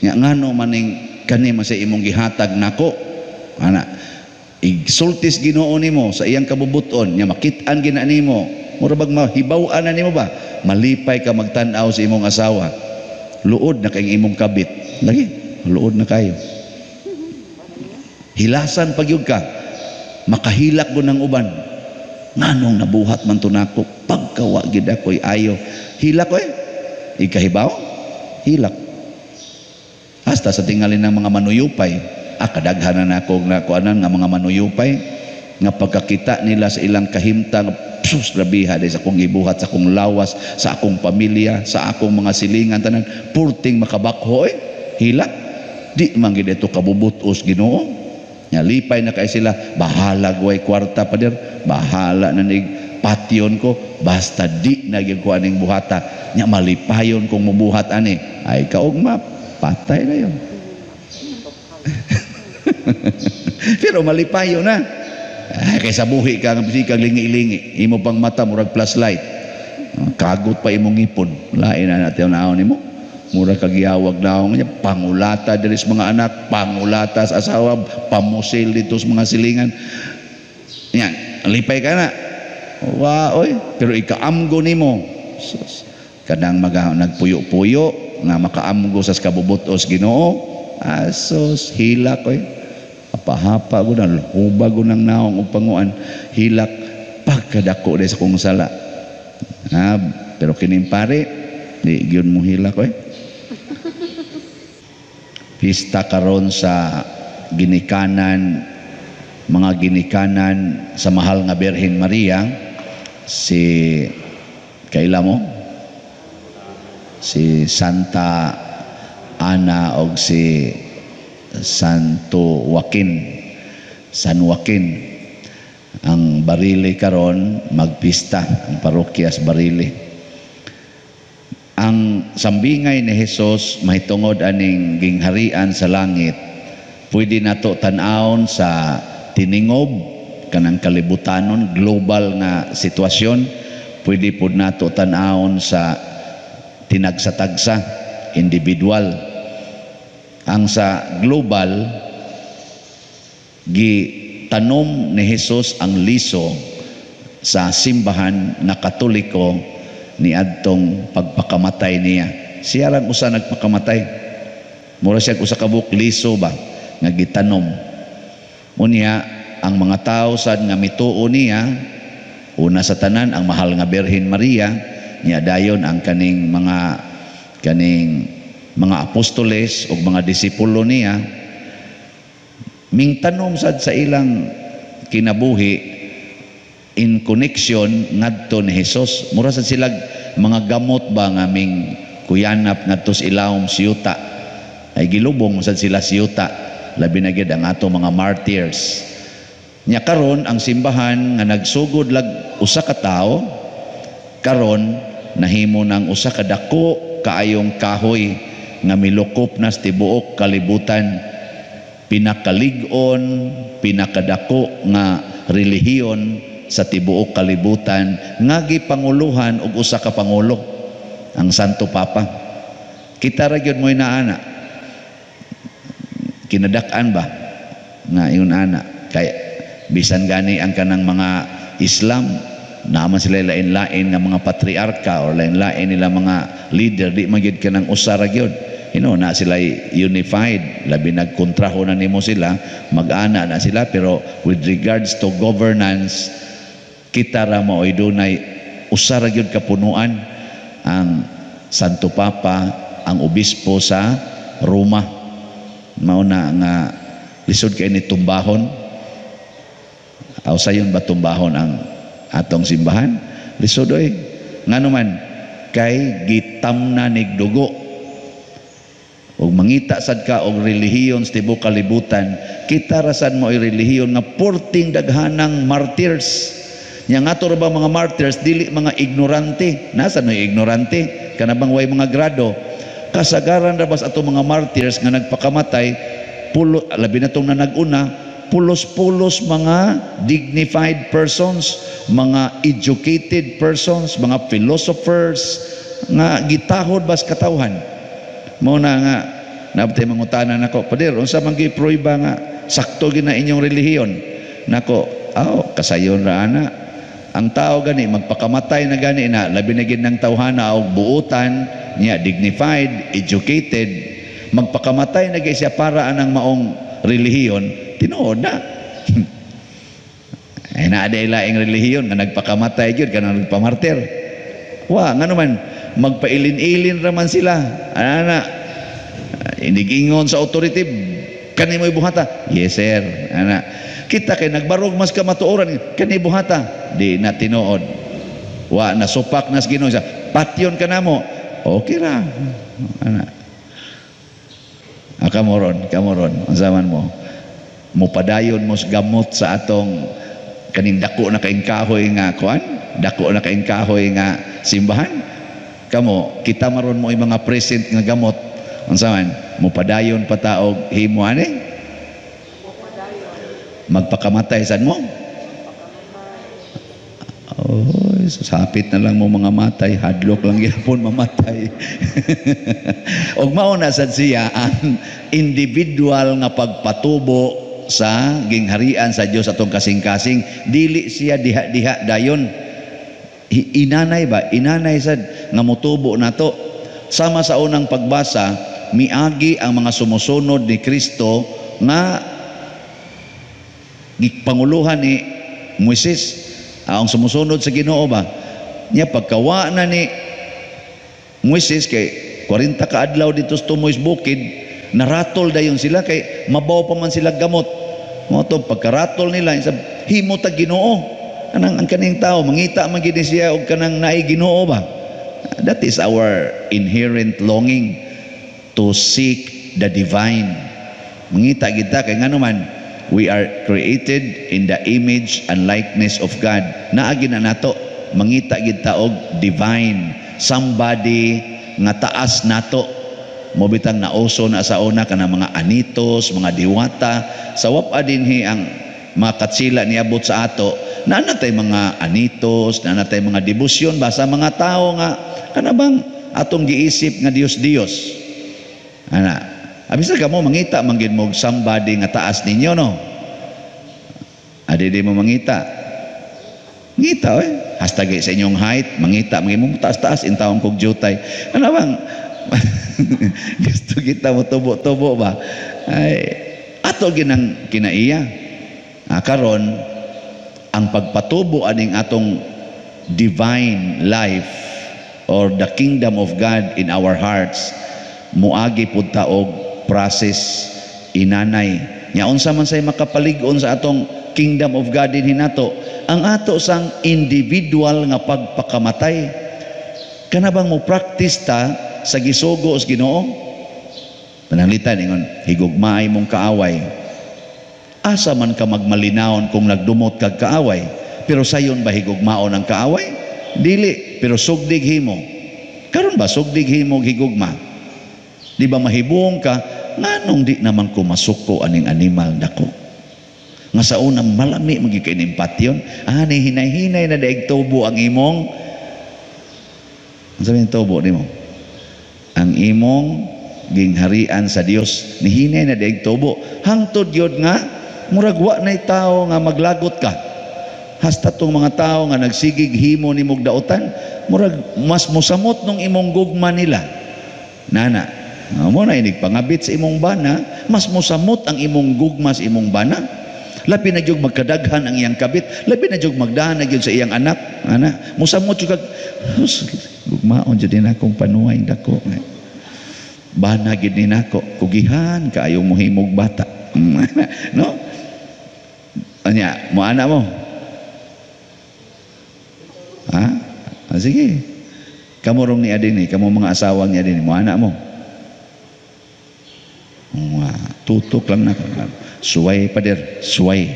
nya, ngano maning kani man sa imong gihatag nako?" Ana, igsultis Ginoo nimo sa iyang kabubuton nya, makit-an gina nimo, mura bag mahibaw-an na nimo ba, malipay ka magtan-aw sa imong asawa. Luod na kay imong kabit, lagi luod na kayo, hilasan pagyud ka, makahilak mo ng uban, nganong nabuhat man to nako pagkawa gid ako'y ayo. Hilak ko eh, ikahibaw hilak hasta sa tingali ng mga manuyupay. Ah, kadaghanan na ako na kuanan nga mga manuyupay nga pagkakita nila sa ilang kahimtang, sus, grabiha sa akong gibuhat sa akong lawas, sa akong pamilya, sa akong mga silingan tanan, purting makabakho eh, hilak. Di man gid ito kabubutos Ginoo. Nya lipay na kay sila, bahala gway kwarta, pader, bahala na nig patyon ko, basta di na gyud ko aning buhata. Nya malipayon kung mubuhat ani. Ay kaugma, patay na yon. Pero malipayon na. Ay, kaysa buhi ka nga kag lingi-lingi, imo pang mata murag flashlight. Kagot pa imong ngipon. Lain na natin naon nimo. Mura kag giyawag naong niya, pangulata diri sa mga anak, pangulata sa asawa, pamusil dito sa mga silingan. Yan, lipay ka na. Wa oy, pero ikaamgo nimo. Sus, kanang mga nagpuyo-puyo nga makaamgo sa kabubutos Ginoo. Asos, hilak oy. Apahapa ko na, hubag ko ng naong upanguan, hilak pagkadako sa kong sala. Ah, pero kinimpare, di gyud mo hilak oy. Pista karon sa ginikanan, mga ginikanan sa mahal nga Birhen Maria, si kaila mo? Si Santa Ana og si Santo Joaquin, San Joaquin. Ang Barili karon magpista, ang parokya sa Barili. Ang sambingay ni Jesus mahitungod aning gingharian sa langit, pwede nato tan-awon sa tiningob kanang kalibutanon, global nga sitwasyon. Pwede pud nato tan-awon sa tinagsa-tagsa, individual. Ang sa global, gitanom ni Jesus ang liso sa simbahan nga Katoliko niadtong pagpakamatay niya. Siya lang usa nagpakamatay. Mura siya usa ka buok liso ba nga gitanom. Unya ang mga tao sad nga mituo niya, una sa tanan ang mahal nga Birhen Maria, niya dayon ang kaning mga apostoles ug mga disipulo niya, mingtanom sad sa ilang kinabuhi in connection ngadto ni Jesus. Mura sad sila mga gamot ba nga ming kuyanap ngadto sa ilawom sa yuta. Ay gilubong sad sila sa yuta, labi na gyud ang ato mga martyrs. Nya karon ang simbahan nga nagsugod lag usa ka tawo, karon nahimo ng usa ka dako kaayong kahoy nga milukop na sa tibuok kalibutan, pinakalig-on, pinakadako nga relihiyon sa tibuok kalibutan nga gipanguluhan og usa ka pangulo, ang Santo Papa. Kita ra gyud mo inaana, kinadak-an ba nga ingon ana? Kay bisan gani ang kanang mga Islam, naman sila lain-lain nga mga patriarka or lain-lain nila mga leader, di man gyud kanang usa ra gyud. Na sila unified, labi nagkontraho na nimo sila, mag-ana na sila, pero with regards to governance, kita ra mao'y dunay usa ra gyud kapunuan, ang Santo Papa, ang obispo sa Roma. Mao na nga lisod kay ni tumbahon. Aw, sayon ba tumbahon ang atong simbahan? Lisod oy. Ngano man? Kay gitamna nig dugo. Ug mangita sad ka og relihiyon sa tibuok kalibutan, kita ra sad mo relihiyon nga porting daghanang martyrs. Nya nga ato ra ba mga martyrs dili mga ignorante? Nasa no ignorante? Kana bang way mga grado? Kasagaran ra bas ato mga martyrs nga nagpakamatay, pulo, labi na tong nanag-una, pulos-pulos mga dignified persons, mga educated persons, mga philosophers nga gitahod bas katawhan. Mao na nga nabtay mangutana nako, "Pader, unsa man giprueba nga sakto gina inyong relihiyon?" Nako, aw, kasayon ra ana. Ang tao gani magpakamatay na gani na, labi na gid ng tawhana og buutan niya, dignified, educated, magpakamatay na gid siya para anang maong relihiyon, tinuod na. Ay naa day laing relihiyon nga nagpakamatay gyud kanang nagpamartir? Wa, ngano man? Magpailin-ilin ra man sila. Ana, inigingon sa authority, "Kani mo'y buhata." "Yes, sir." Ana, kita kay nagbarog mas kamatuoran, "Kani buhata." Di na tinuod. Wa na supak nas Ginoo siya. "Patyon ka namo." Okay ra. Ana. Ah, kamoron, kamoron. Unsa man mo? Mupadayon mo sa gamot sa atong kaning dako na kaing kahoy nga kuan, dako na kaing kahoy nga simbahan. Kamo, kita maron mo mga present nga gamot. Unsa man? Mupadayon pa ta og himo ani? Magpakamatay sad mo? Oh, sapit na lang mo mga matay, hadlok lang gyapon mamatay. Og mao na sad siya ang individual nga pagpatubo sa gingharian sa Dios atong kasing-kasing, dili siya diha-diha dayon. Inanay ba? Inanay sad nga motubo nato. Sama sa unang pagbasa, miagi ang mga sumusunod ni Kristo nga gipanguluhan ni Moises. Ang sumusunod sa Ginoo ba? Nya pagkawa na ni Moises kay 40 ka adlaw dito sa tumoy bukid, naratol dayon sila kay mabaw pa man sila gamot. Mo to pagkaratol nila, sab himo ta Ginoo. Kanang ang kaning tao mangita man gid siya og kanang naay Ginoo ba. That is our inherent longing to seek the divine. Mangita kita kay ngano man, we are created in the image and likeness of God. Naagi na nato mangita gid ta og divine, somebody nga taas nato. Mo bitang nauso na sa una kana mga anitos, mga diwata. Sa wapa dinhi ang mga katsila niabot sa ato, naa na tay mga anitos, naa na tay mga debosyon ba sa mga tao nga kana bang atong giisip nga Dios-Dios. Ana, abisa ka mo mangita man gid mo somebody nga taas ninyo, no? Adi di mo mangita. Ngita oy, hasta sa inyong height, mangita man mo taas-taas intawon kog jutay. Kana bang gusto kita mo tubo-tubo ba? Ay, ato ginang kinaiya. Ah, karon ang pagpatubo aning atong divine life or the kingdom of God in our hearts, muagi pud ta og process inanay. Nya unsa man say makapalig-on sa atong kingdom of God dinhi nato? Ang ato sang individual nga pagpakamatay. Kana bang mo practice ta sa gisugo sa Ginoo? Pananglitan ingon, "Higugmaay mong kaaway." Asa man ka magmalinawon kung nagdumot kag kaaway? Pero sayon ba higugmaon ang kaaway? Dili, pero sugdig himo. Karon ba sugdig himo higugma? Di ba mahibong ka, nganong di naman ko masuko aning animal dako? Nga sa una malami man gyud kay ning patyon, ani hinay-hinay na daig tubo ang imong, ang sabihin tubo nimo? Ang imong gingharian sa Dios nihinay na daig tubo hangtod gyud nga murag wa nay tao nga maglagot ka. Hasta tong mga tao nga nagsigig himo nimog dautan, murag mas mosamot nung imong gugma nila. Nana, mo na inig pangabit sa imong bana, mas mosamot ang imong gugma sa imong bana. Labi na jud magkadaghan ang iyang kabit, labi na jud magdahan na jud sa iyang anak. Ana, mosamot jud kag gugmaon jud din akong panuay dako. Bana gid ni nako, kugihan kaayo mohimog bata. No? Anya, mo ana mo? Ha? Ah, sige. Kamo rong ni adini, kamo mga asawa ni adini, mo ana mo? Wa, tutok lang na. Suway, pader, suway.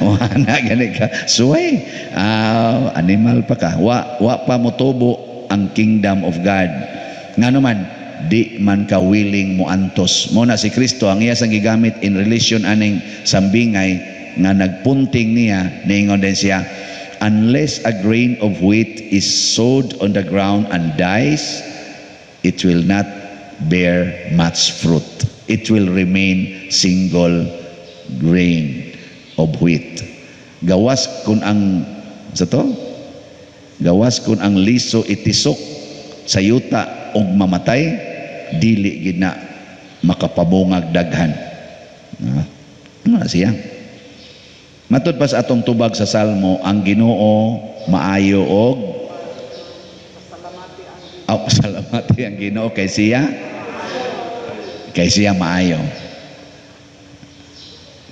Mo ana gani ka, suway. Ah, animal pa ka. Wa pa motubo ang kingdom of God. Ngano man, di man ka willing mo antos. Mo na si Kristo ang iya sang gigamit in relation aning sambingay nga nagpunting niya, niingon din siya, "Unless a grain of wheat is sowed on the ground and dies, it will not bear much fruit. It will remain single grain of wheat." Gawas kung ang sa to? Gawas kung ang liso itisok sa yuta og mamatay, dili gid na makapabungag daghan. Ah, ano na siya? Matud pa sa atong tubag sa Salmo, ang Ginoo maayo og, oh, salamati ang Ginoo kay siya maayo.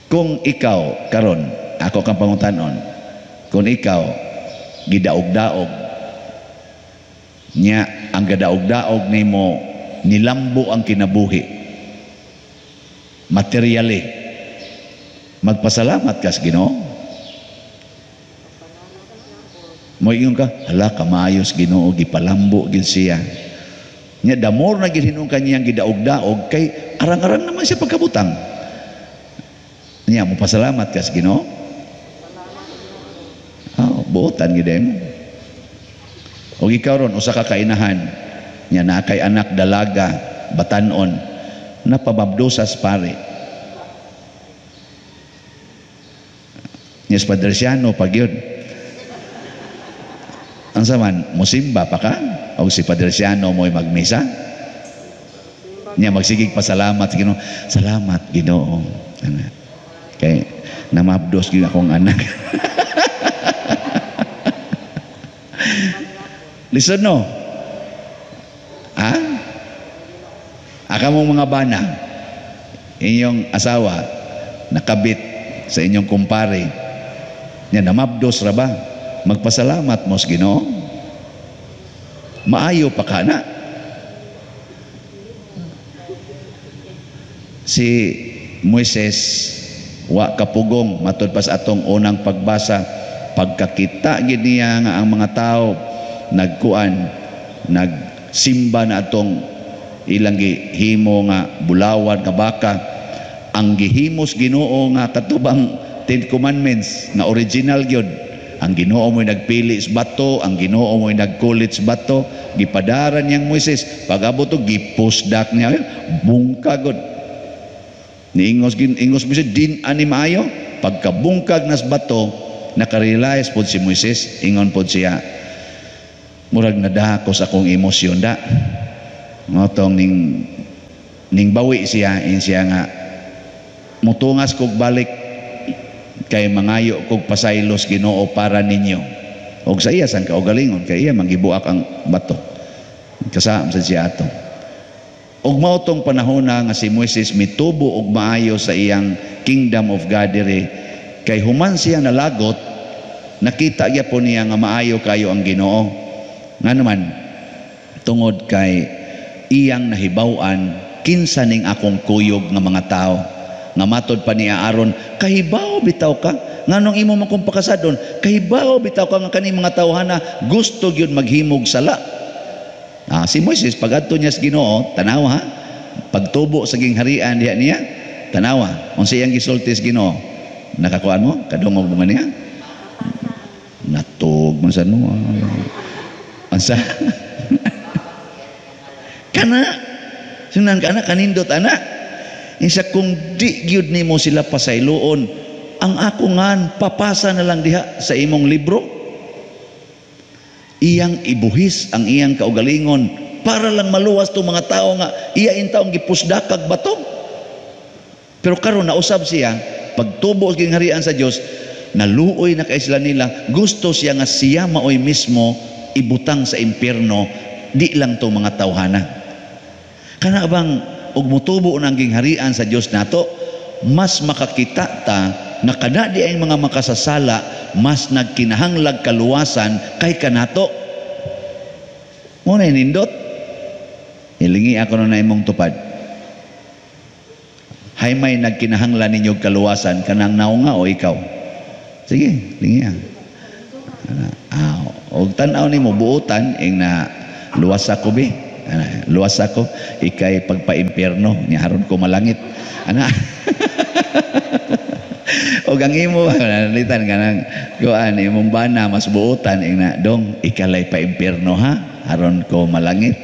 Kung ikaw karon, ako kang pangutanon, kung ikaw gidaog-daog nya ang gadaog-daog nimo nilambo ang kinabuhi materially, magpasalamat ka sa Ginoo? Moingon ka, "Hala, kamayos Ginoo, gipalambo gid siya." Nya damor na gid hinuon kanyang gidaog-daog kay arang-arang naman siya pagkabutang. Nya mo pasalamat ka sa Ginoo? Oh, buotan gid mo. Og ikaw ron usa ka kainahan, nya naa kay anak dalaga batanon, napababdosas pare. Nya Padre Siano pag yun. Ang saman, musimba pa ka? O si Padre Siano mo'y magmisa? Nya magsigig pasalamat sa Ginoo. Salamat Ginoo. Kay namabdos gyud akong anak. Listen no. Ha? Aka mong mga bana, inyong asawa nakabit sa inyong kumpare. Nya namabdos ra ba? Magpasalamat mo sa Ginoo. Maayo pa ka na. Si Moises wa kapugong matud pa sa atong unang pagbasa, pagkakita gid niya nga ang mga tao nagkuan, nagsimba na atong ilang gihimo nga bulawan nga baka, ang gihimos Ginoo nga katubang Ten Commandments nga original gyud. Ang Ginoo mo'y nagpili sa bato, ang Ginoo mo'y nagkulit sa bato, gipadaran niyang Moises, pag-abot og gipusdak niya, bungkag gud. Niingos ingos Moises, din ani maayo, pagkabungkag nas bato, nakarealize pod si Moises, ingon pod siya, murag nadako sa akong emosyon da. Ngotong ning bawi siya, in siya nga mutungas kog balik kay mangayo kog pasaylos Ginoo para ninyo. Og sa iya sang kaugalingon kay iya manggibuak ang bato. Kasam sa siya ato. Og mao tong panahon na nga si Moises mitubo og maayo sa iyang kingdom of God diri, kay human siya nalagot, nakita gyapon niya nga maayo kayo ang Ginoo. Ngano man tungod kay iyang nahibaw-an kinsa ning akong kuyog nga mga tao. Nga matod pa ni Aaron, kahibaw bitaw ka, nganong imo man kong pakasadon, kahibaw bitaw ka nga kani mga tawhana gusto gyud maghimog sala. Si Moises pagadto niya sa Ginoo, tanawa ha, pagtubo sa gingharian diha niya, tanawa unsa iyang gisulti sa Ginoo. Nakakuan mo, kadungog mo niya, natug man sa no. Unsa kana sunan kana kanindot ana. Insa kung di gyud nimo sila pasayloon, ang ako ngan papasa na lang diha sa imong libro. Iyang ibuhis ang iyang kaugalingon para lang maluwas tong mga tao nga iya intawong gipusdakag bato. Pero karon nausab siya, pagtubo sa gingharian sa Dios, naluoy na kay sila nila, gusto siya nga siya maoy mismo ibutang sa impierno, di lang tong mga tawhana. Kana bang og motubo nang gingharian sa Dios nato, mas makakita ta nga kada di ay mga makasasala, mas nagkinahanglag kaluwasan kay kanato. Mo na nindot. Hilingi ako na imong tupad. Hay may nagkinahanglan ninyo kaluwasan kanang naunga o ikaw? Sige, lingi. Og tan-aw nimo buotan ing na luwas ako bi. Ana, luwas ako ikay pagpaimpierno niya haron ko malangit. Ana. Og ang imo nalitan kanang kuan imong bana mas buotan ing na dong ikalay paimpierno ha haron ko malangit.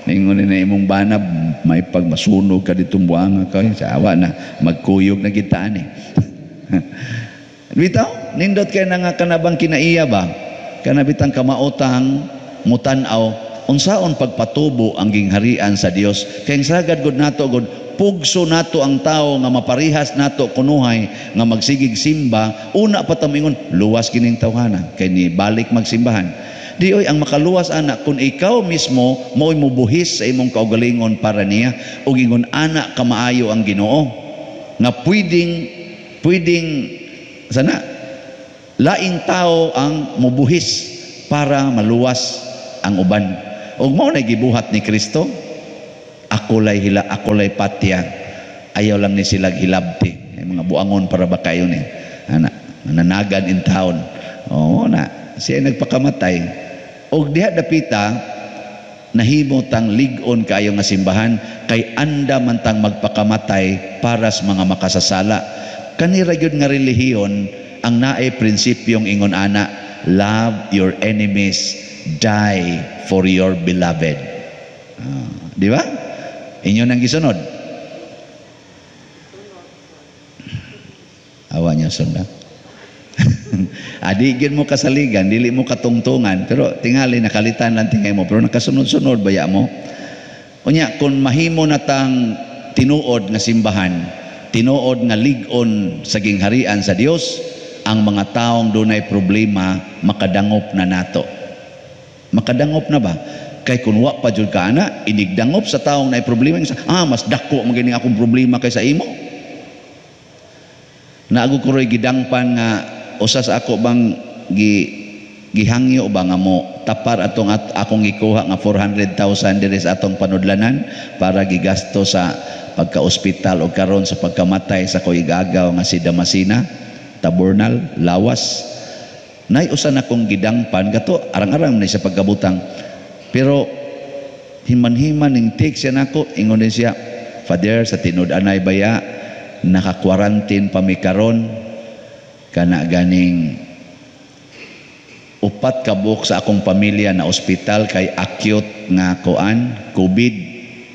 Ningon ni imong bana may pagmasunog ka ditong buanga kay sa awa na magkuyog na kita ani. Bitaw nindot kay na nga kanabang kinaiya ba kanabitang kamaotang mutan-aw unsaon pagpatubo ang gingharian sa Dios. Kay ang sagad gud nato gud pugso nato ang tao nga maparihas nato kunuhay nga magsigig simba, una pa ta moingon luwas kining tawhana kay ni balik magsimbahan. Di oy ang makaluwas ana kung ikaw mismo mo'y mubuhis sa imong kaugalingon para niya ug ingon ana kamaayo ang Ginoo nga pwedeng sana laing tao ang mubuhis para maluwas ang uban. Ug mao na gibuhat ni Kristo, ako lay hila, ako lay patya, ayaw lang ni sila hilabti. Ay, mga buangon para ba kayo ni ana nananagan in town. Oo na siya nagpakamatay. Og diha dapita nahimo tang lig-on kaayo nga simbahan kay anda man tang magpakamatay para sa mga makasasala. Kanira gyud nga relihiyon ang naay prinsipyong ingon ana, love your enemies, die for your beloved. Di ba? Inyo nang gisunod. Awa niyo sunda. Adi gyud mo kasaligan, dili mo katungtungan, pero tingali nakalitan lang tingay mo, pero nakasunod-sunod baya mo. Unya kung mahimo na tang tinuod nga simbahan, tinuod nga lig-on sa gingharian sa Dios, ang mga taong dunay problema makadangop na nato. Makadangop na ba? Kay kun wa pa jud ka ana, inigdangop sa taong naay problema, mas dako man gini akong problema kaysa imo. Naago ko roy gidangpan nga usa sa ako bang gi Gihangyo ba nga mo tapar atong akong gikuha nga 400,000 diri sa atong panudlanan para gigasto sa pagka-ospital o karon sa pagkamatay sa koy igagaw nga si Damasina Taburnal Lawas. Nay usa na kong gidangpan kato, arang-arang ni sa pagkabutang, pero himan-himan ning text siya nako. Ingon din siya, "Father, sa tinud-anay baya naka-quarantine pa mi karon, kana ganing upat ka buok sa akong pamilya na ospital kay acute nga kuan, COVID,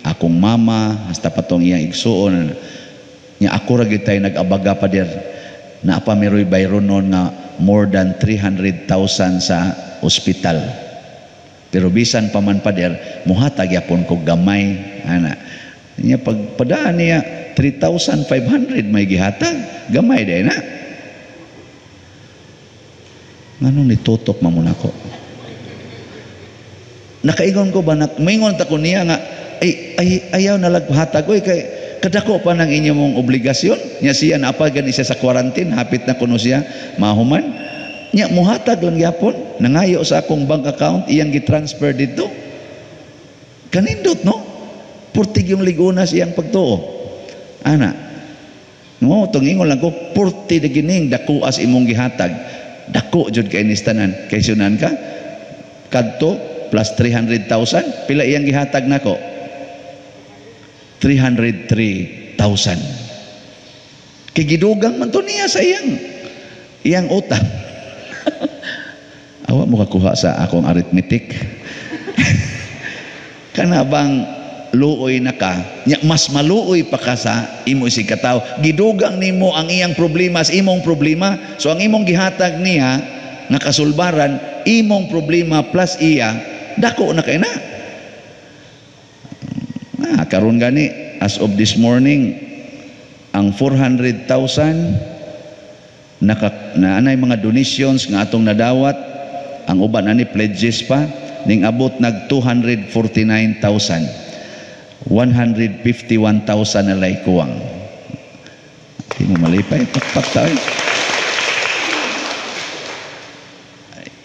akong mama hasta patong iyang igsuon nya. Ako ra gyud tay nag-abaga, Pader. Naa pa miroy bayronon nga more than 300,000 sa ospital, pero bisan pa man, Pader, muhatag yapon ko gamay." Ana nya, pagpadaan niya 3,500 may gihatag, gamay day na. Nganong nitutok man mo nako? Nakaingon ko ba na maingon ta ko niya nga ay, ay ayaw na laghatag oy, kay kadako pa ng inyong mong obligasyon nya. Siya na pa gani siya sa quarantine, hapit na kuno siya mahuman nya, muhatag lang gyapon, nangayo sa akong bank account, iyang gi-transfer dito. Kanindot, no? Purtig yung ligunas iyang pagtuo ana. No, tungingon lang ko, purti na gining dako as imong gihatag, dako jud kay nis tanan, kay sunan ka kadto plus 300,000, pila iyang gihatag nako? 303,000. Kay gidugang man to niya sa iyang iyang utang. Awa mo kakuha sa akong arithmetic. Kana bang luoy na ka nya, mas maluoy pa ka sa imo isig katawo. Gidugang nimo ang iyang problema sa imong problema. So ang imong gihatag niya nga kasulbaran, imong problema plus iya, dako na kay na. Ah, karon gani, as of this morning, ang 400,000 naka, na anay mga donations nga atong nadawat, ang uban ani pledges pa, ning abot nag 249,000. 151,000 na lay kuwang. Di mo malipay, pakpak tayo.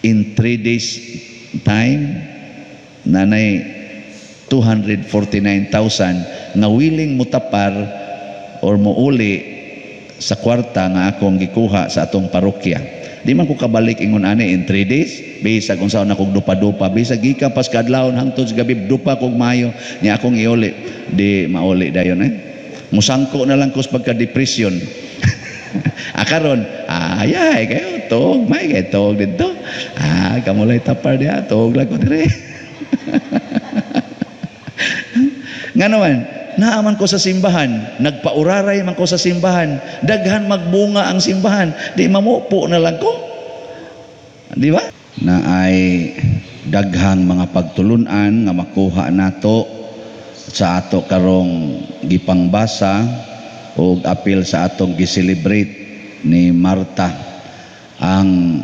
In 3 days time, nanay 249,000 nga willing mutapar or muuli sa kwarta nga akong gikuha sa atong parokya. Di man ko kabalik ingon ani in 3 days, bisag unsaon akong dupa-dupa, bisag gikan pas kadlawon hangtod sa gabi dupa kog maayo nya akong iuli, di mauli dayon eh. Musangko na lang ko sa pagka-depression. Ah, karon, ayay kayo tog, may kay tog didto. Ah, kamulay tapar diha, tog lang ko dire. Nga naman, naaman ko sa simbahan, nagpauraray man ko sa simbahan, daghan magbunga ang simbahan, di mamupo na lang ko. Di ba? Na ay daghang mga pagtulunan nga makuha nato sa ato karong gipangbasa og apil sa atong gi-celebrate ni Marta. Ang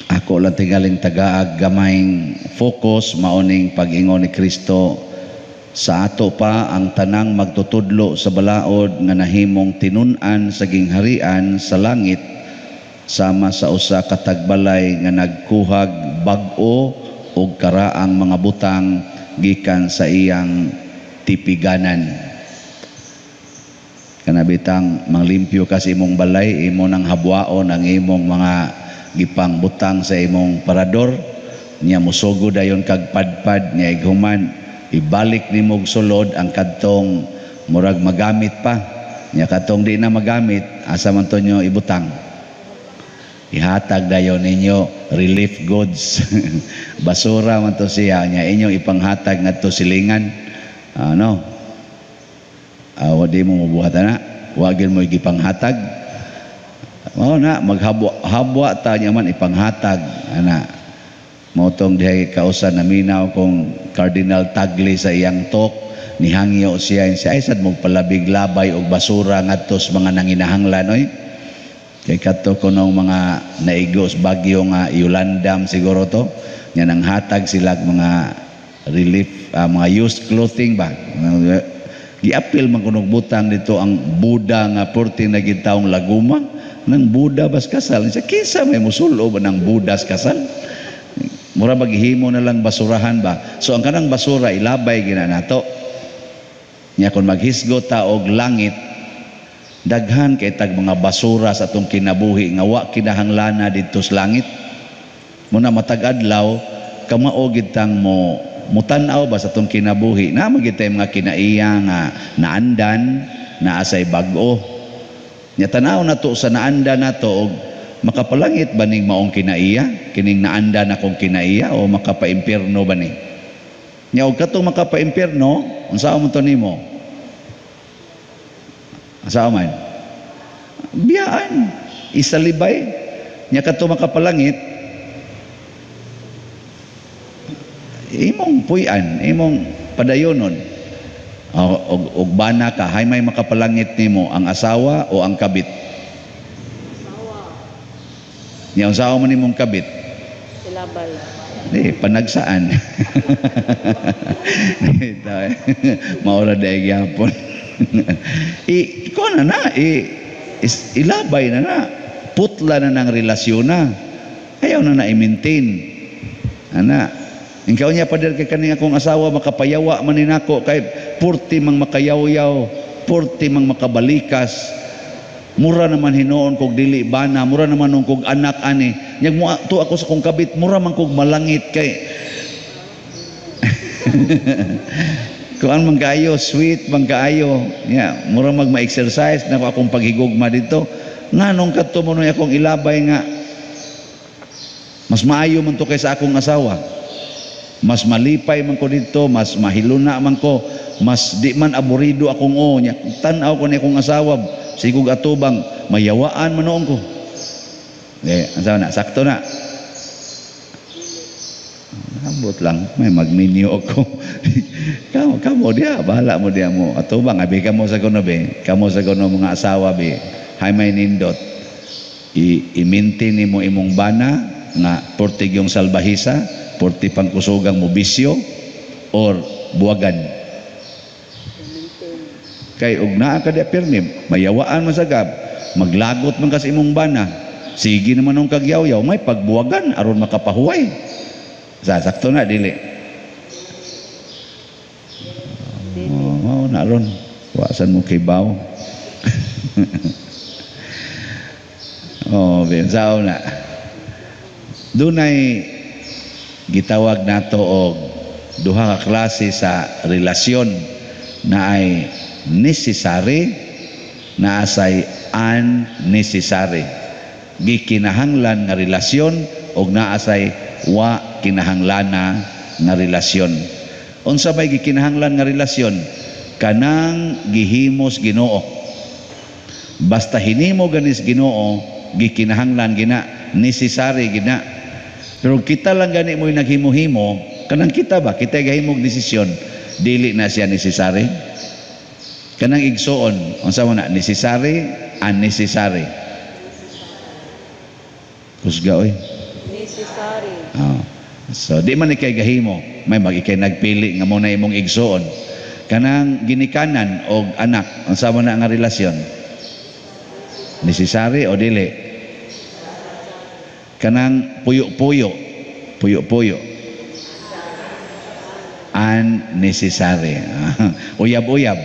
ako lang tingaling tagaag gamayng focus maoning pag-ingon ni Kristo sa ato pa ang tanang magtutudlo sa balaod nga nahimong tinun-an sa gingharian sa langit, sama sa usa ka tagbalay nga nagkuhag bag-o og karaang mga butang gikan sa iyang tipiganan. Kanabitang manglimpyo ka sa imong balay, imo nang habwaon ang imong mga gipang butang sa imong parador nya, musugo dayon kag padpad nya, ighuman ibalik nimo og sulod ang kadtong murag magamit pa nya. Kadtong di na magamit, asa man to nyo ibutang? Ihatag dayon ninyo relief goods. Basura man to siya nya, inyong ipanghatag ngadto silingan. Ano, wa di mo mabuhat na, wa gyud mo gipanghatag. Mao na maghabwa habwa ta nya man ipanghatag ana. Mao tong dihay kausa naminaw kong Cardinal Tagle sa iyang talk, nihangyo siya siya ay sad mong palabig labay og basura ngadto sa mga nanginahanglan oy. Kay kadto kunong mga naigo sa bagyo nga Yolandam siguro to nya, nanghatag sila mga relief, mga used clothing ba. Giapil man kunog butang dito ang Buda nga purti na gid taong laguma. Nang Buddha bas kasal. Siya, kinsa may musulo ba ng Buddha sa kasal? Mura maghimo na lang basurahan ba? So ang kanang basura ilabay gina nato. Nya kung maghisgot ta og langit, daghan kay tag mga basura sa atong kinabuhi nga wa kinahanglana didto sa langit. Muna matag adlaw kamao gid tang mo mutan-aw ba sa atong kinabuhi. Naa man gid tay mga kinaiya nga naandan, naa say bag-o. Nya tan-aw nato sa naandan nato og makapalangit ba ning maong kinaiya, kining naandan akong kinaiya, o makapaimpierno ba ni? Nya og katong makapaimpierno, unsa man to nimo? Unsa man? Biyaan, isalibay. Nya katong makapalangit, imong puy-an, imong padayonon. Og bana ka, hay may makapalangit nimo, ang asawa o ang kabit? Asawa. Nya unsa man nimong kabit? Ilabay. Di, panagsaan. Maura dahil gyapon. I, kuha na na, ilabay na na. Putla na ng relasyon na. Ayaw na na i-maintain. Ana, ikaw niya pader kay kaning akong asawa makapayawa man ni nako kay purti mang makayaw-yaw, purti mang makabalikas. Mura naman hinuon kog dili bana, mura naman nung kog anak ani. Nyag mo to ako sa kong kabit, mura man kog malangit kay kuan man kaayo, sweet man kaayo. Nya, mura mag ma-exercise nako akong paghigugma dito. Nganong kadto mo nuy akong ilabay nga mas maayo man to kaysa akong asawa. Mas malipay man ko dito, mas mahiluna man ko, mas di man aburido akong o. Nya, tan-aw ko ni akong asawa, sigug atubang, mayawaan man noon ko. Eh, ang sawa na, sakto na. Ambot lang, may magminyo ako. Kamo diya, bahala mo diya mo. Atubang, abi kamo sa kuno be, kamo sa kuno mga asawa be, hay may nindot. I-maintain nimo imong bana nga portig yung salbahisa, porti pangkusugang mo bisyo or buwagan. Kay og naa ka diya pirmi, mayawaan man sa gab, maglagot man ka sa imong bana. Sige naman nung kagyaw-yaw, may pagbuwagan aron makapahuway. Sasakto na dili. Oh, mao na ron. Wasan mo kay baw. Oh, bensaw na. Dunay gitawag nato og duha ka klase sa relasyon na ay necessary, na asay unnecessary. Gikinahanglan nga relasyon og naasay wa kinahanglana nga relasyon. Unsa may gikinahanglan nga relasyon? Kanang gihimos Ginoo. Basta hinimo ganis Ginoo, gikinahanglan gina, necessary gina. Pero kita lang gani mo'y naghimo-himo, kanang kita ba, kita gahimog desisyon, dili na siya necessary. Kanang igsuon, unsa man na, necessary, unnecessary. Kusga oy. Necessary. Oh. So di man ikay gahimo, may mag ikay nagpili nga mo na imong igsuon. Kanang ginikanan og anak, unsa man na nga relasyon? Necessary o dili? Kanang puyo-puyo, puyo-puyo, unnecessary. Uyab-uyab.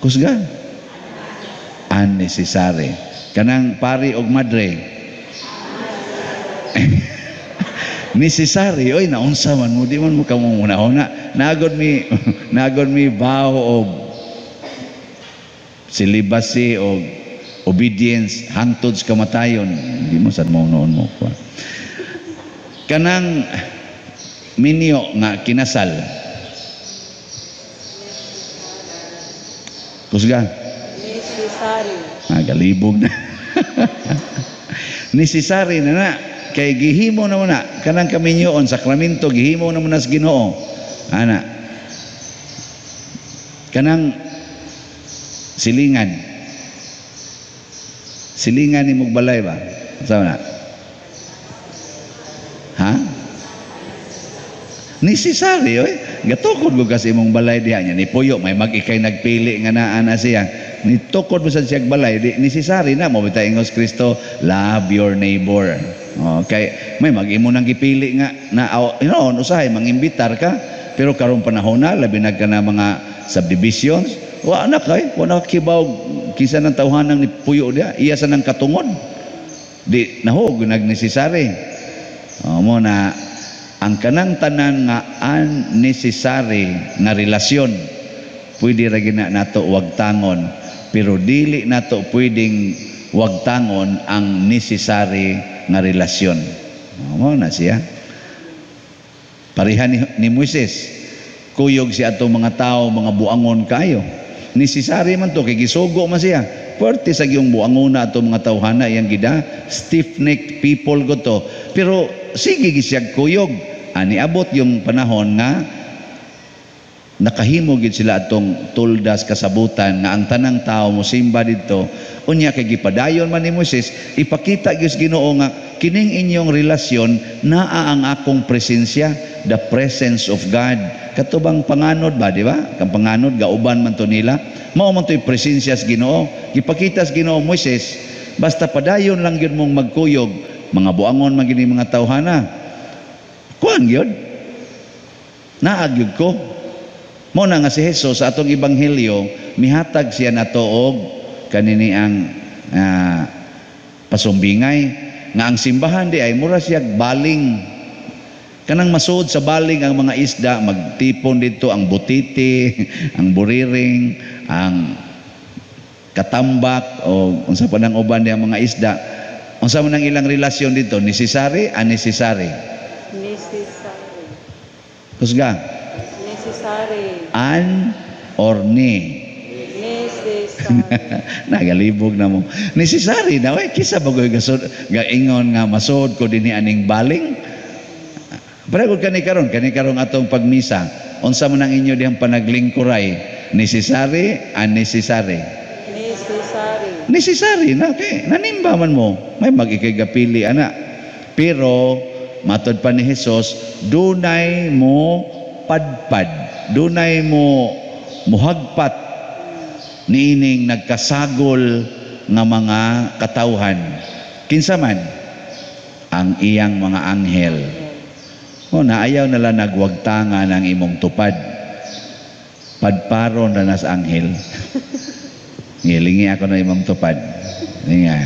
Kusga? Unnecessary. Kanang pari og madre. Necessary. Oy, naunsa man mo, di man mo kamo muna-una. Nagod mi vow og celibacy og obedience hangtod sa kamatayon. Hindi mo sad mo noon mo kuan. Kanang minyo nga kinasal. Kusga? Necessary. Ah, galibog na. Necessary na na. Kay gihimo na mo na. Kanang kaminyoon, sakramento, gihimo na mo na sa Ginoo. Ana. Kanang silingan. Silingan ni mugbalay ba? Unsa na? Ha? Necessary oy. Gatukod ko kasi imong balay diha niya ni puyo, may mag-ikay nagpili nga naa na siya. Nitukod mo sa siyag balay, di necessary na mo bitaw ingos Kristo, "Love your neighbor." Okay, may mag-imo nang gipili nga na usahay mangimbitar ka, pero karong panahon na labi na ka na mga subdivisions, wa na kay wa na kibaw kinsa nang tawhanang ni puyo diha, iya sa nang katungod. Di nahog nag-necessary. O, mo na ang kanang tanan nga unnecessary nga relasyon, pwede ra gina nato wagtangon, pero dili nato pwedeng wagtangon ang necessary nga relasyon. O, mo na siya. Pareha ni Moises, kuyog si atong mga tao, mga buangon kayo. Necessary man to kay gisugo man siya. Puwerte sa giyong buangon na atong mga tawhana iyang gida, stiff-necked people ko to. Pero sige gisiyag kuyog. Ani abot yung panahon nga nakahimo gid sila atong toldas kasabutan nga ang tanang tao mo simba didto. Unya kay gipadayon man ni Moises, ipakita gyud sa Ginoo nga kining inyong relasyon naa ang akong presensya, the presence of God. Katubang panganod ba, di ba? Kang panganod gauban man to nila, mao man to'y presensya sa Ginoo. Gipakita sa Ginoo, "Moises, basta padayon lang gyud mong magkuyog, mga buangon man gini mga tawhana, kuan gyud naa gyud ko." Mo na nga si Jesus sa atong ebanghelyo mihatag siya nato og kanini ang pasumbingay nga ang simbahan di ay mura siya baling, kanang masuod sa baling ang mga isda, magtipon dito ang butiti, ang buriring, ang katambak o unsa pa nang uban ang mga isda. Unsa man ang ilang relasyon dito? Necessary, unnecessary? Necessary. Kusga. Necessary. Un or ni? Necessary. Nagalibog na mo. Necessary na we, kisa bagoy gasod gaingon nga masod ko dinhi aning baling. Pareho kani karon atong pagmisa. Unsa man ang inyo dihang panaglingkuray? Necessary, unnecessary? Necessary. Necessary na kay nanimba man mo. May mag-ikay gapili ana. Pero matod pa ni Jesus, dunay mo padpad, dunay mo muhagpat niining nagkasagol nga mga katawhan. Kinsa man? Ang iyang mga anghel. O naayaw nala nagwagtangan ang imong tupad. Padparon na nas anghel. Ngilingi ako na imong tupad. Nga,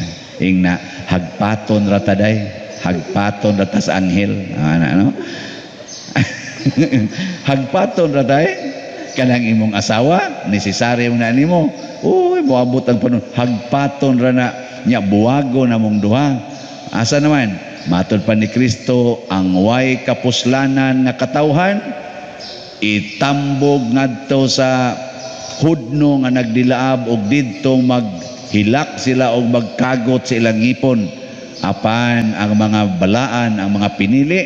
ingna hagpaton ra taday, hagpaton ra tas anghel. Ana no? Hagpaton ra tay kanang imong asawa, necessary mo na nimo. Uy, moabot ang panahon, hagpaton ra na nya, buwago na mong duha. Asa naman? Matod pa ni Kristo, ang way kapuslanan nga katawhan itambog ngadto sa hudno nga nagdilaab og didto maghilak sila og magkagot sa ilang ngipon. Apan ang mga balaan, ang mga pinili,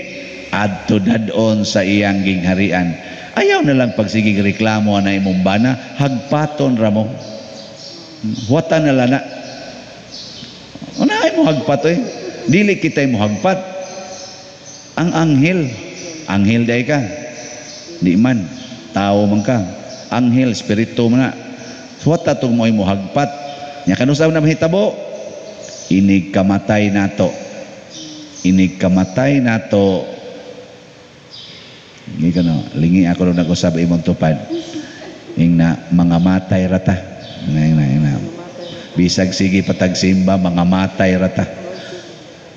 adto dadon sa iyang gingharian. Ayaw na lang pagsigig reklamo na imong bana, hagpaton ra mo. Huwatan na lang na. Una ay mo hagpat oy. Dili kita mo hagpat. Ang anghel, anghel day ka. Di man, tao man ka. Anghel, espiritu man na. Huwata tong mo ay mo hagpat. Nya kanus-a na mahitabo? Inig kamatay nato. Inig kamatay nato. Hindi ka no, lingi ako nung nag-usab imong tupad. Ing na, mga matay rata. Ing na, ing na. Bisag sige patagsimba, mga matay rata.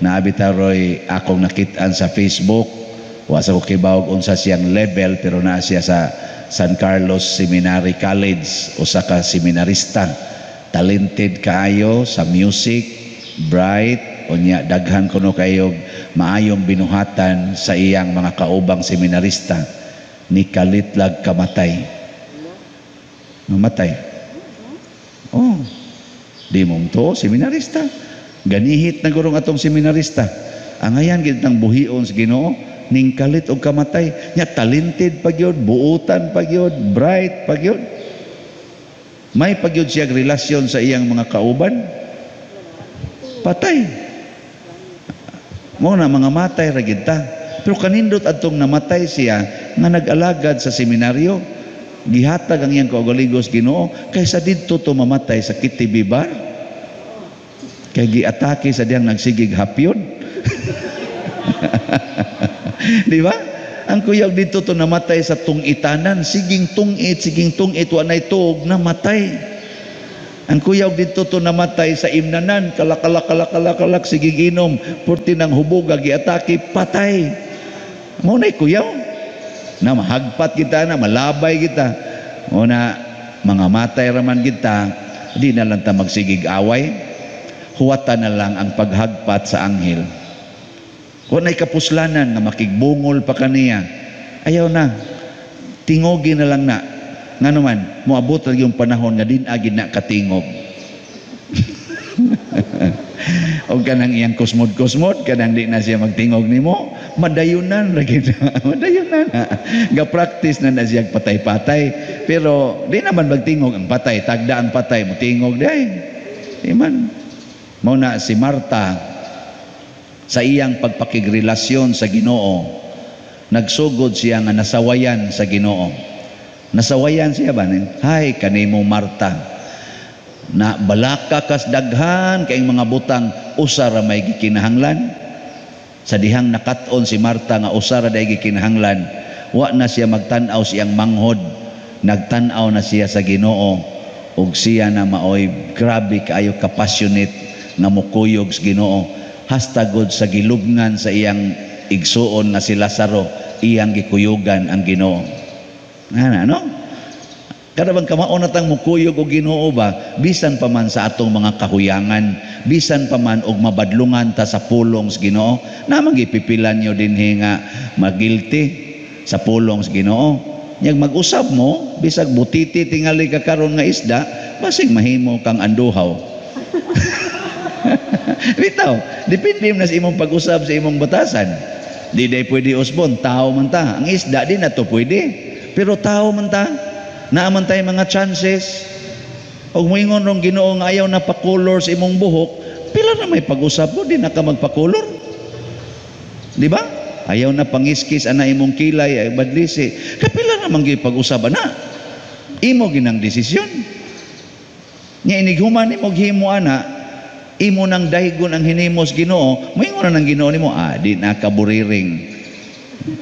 Naabita roy akong nakitaan sa Facebook. Wa sa ko kibawog unsa siyang level, pero naa siya sa San Carlos Seminary College, usa ka seminarista. Talented kaayo sa music, bright, unya daghan kuno kayo maayong binuhatan sa iyang mga kaubang seminarista. Ni kalitlag kamatay. Namatay. Oh. Di mong to seminarista. Ganihit na gurong atong seminarista. Ang ayan gid nang buhion sa Ginoo ning kalit og kamatay. Nya talented pa gyud, buutan pa gyud, bright pa gyud. May pa gyud siya relasyon sa iyang mga kauban. Patay. Mo na mga matay ra gid ta. Pero kanindot adtong namatay siya nga nag-alagad sa seminaryo. Gihatag ang iyang kaugalingon sa Ginoo kaysa didto to mamatay sa KTV bar. Kay giatake sa diyang nagsigig hapyon. Di ba? Ang kuyog dito to namatay sa tungitanan, siging tungit, wa nay tuog, namatay. Ang kuyog dito to namatay sa imnanan, kalakalak, kalakalak, kalak, sigig inom, purti ng huboga, giatake, patay. Mao na'y kuyaw. Na mahagpat kita, na malabay kita. O na mga matay raman kita, di na lang ta magsigig away. Huwata na lang ang paghagpat sa anghel. Kung na'y kapuslanan nga makigbungol pa kaniya, ayaw na. Tingogi na lang na. Nga naman, moabot lagi yung panahon nga din agid na katingog. O kanang iyang kusmod-kusmod, kanang di na siya magtingog nimo, madayunan lagi na. Madayunan na. Ga-practice na na siya patay-patay. Pero di naman magtingog ang patay, tagda ang patay, mutingog di ay. Di man. Mao na si Marta, sa iyang pagpakigrelasyon sa Ginoo, nagsugod siya nga nasawayan sa Ginoo. Nasawayan siya ba? Hay, kanimo Marta, na balaka kas daghan kay mga butang, usa ra may gikinahanglan. Sa dihang nakat-on si Marta nga usa ra day gikinahanglan, wa na siya magtan-aw siyang manghod, nagtan-aw na siya sa Ginoo, ug siya na maoy grabe kaayo ka passionate nga mukuyog sa Ginoo, hasta gud sa gilubngan sa iyang igsuon nga si Lazaro, iyang gikuyugan ang Ginoo. Ana, no? Kada bang kamao na tang mukuyog og Ginoo ba, bisan pa man sa atong mga kahuyangan, bisan pa man og mabadlungan ta sa pulong sa Ginoo, namang gipipilan nyo dinhi nga magilty sa pulong sa Ginoo. Nyag mag-usab mo, bisag butiti tingali ka karon nga isda, basig mahimo kang anduhaw. Bitaw, depende na sa imong pag-usab sa imong batasan. Di day pwede usbon, tao man ta. Ang isda di na to pwede. Pero tao man ta, naaman tayo mga chances. Og moingon rong Ginoo nga ayaw na pakolor sa imong buhok, pila na may pag-usab mo, di na ka magpakolor. Di ba? Ayaw na pangiskis ana imong kilay ay badlisi. Kapila na man gyud pag-usab ana. Imo ginang desisyon. Nya inighuman nimo himo ana, imo nang daygon ang hinimos Ginoo, moingon na ng Ginoo nimo, di na ka buriring.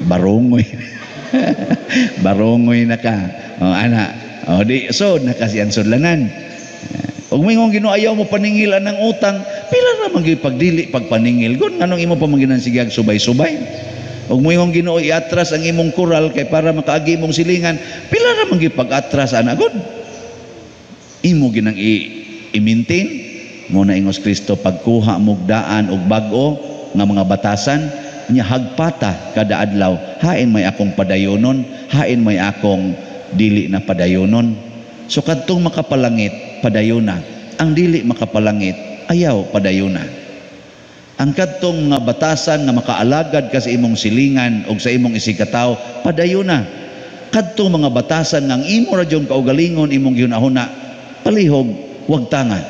Barongoy. Barongoy na ka. O, ana. O, di, so, nakasiyan sudlanan. Og moingon Ginoo ayaw mo paningilan ng utang, pila ra man gyud pagdili pagpaningil gon, nganong imo pa man ginansigag subay-subay. Og moingon Ginoo iatras ang imong koral kay para makaagi imong silingan, pila ra man gyud pag-atras ana gon. Imo ginang i-maintain mo na ingos Kristo pagkuha mog daan og bag-o nga mga batasan nya hagpata kada adlaw, hain may akong padayonon, hain may akong dili na padayonon. So kadtong makapalangit padayona, ang dili makapalangit ayaw padayona. Ang kadtong nga batasan nga makaalagad ka sa imong silingan og sa imong isigkatawo, padayona. Kadtong mga batasan nga ang imo ra jung kaugalingon imong gihunahuna, palihog wag tanga.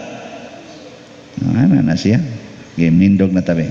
Ana na siya. Game nindog na tabi.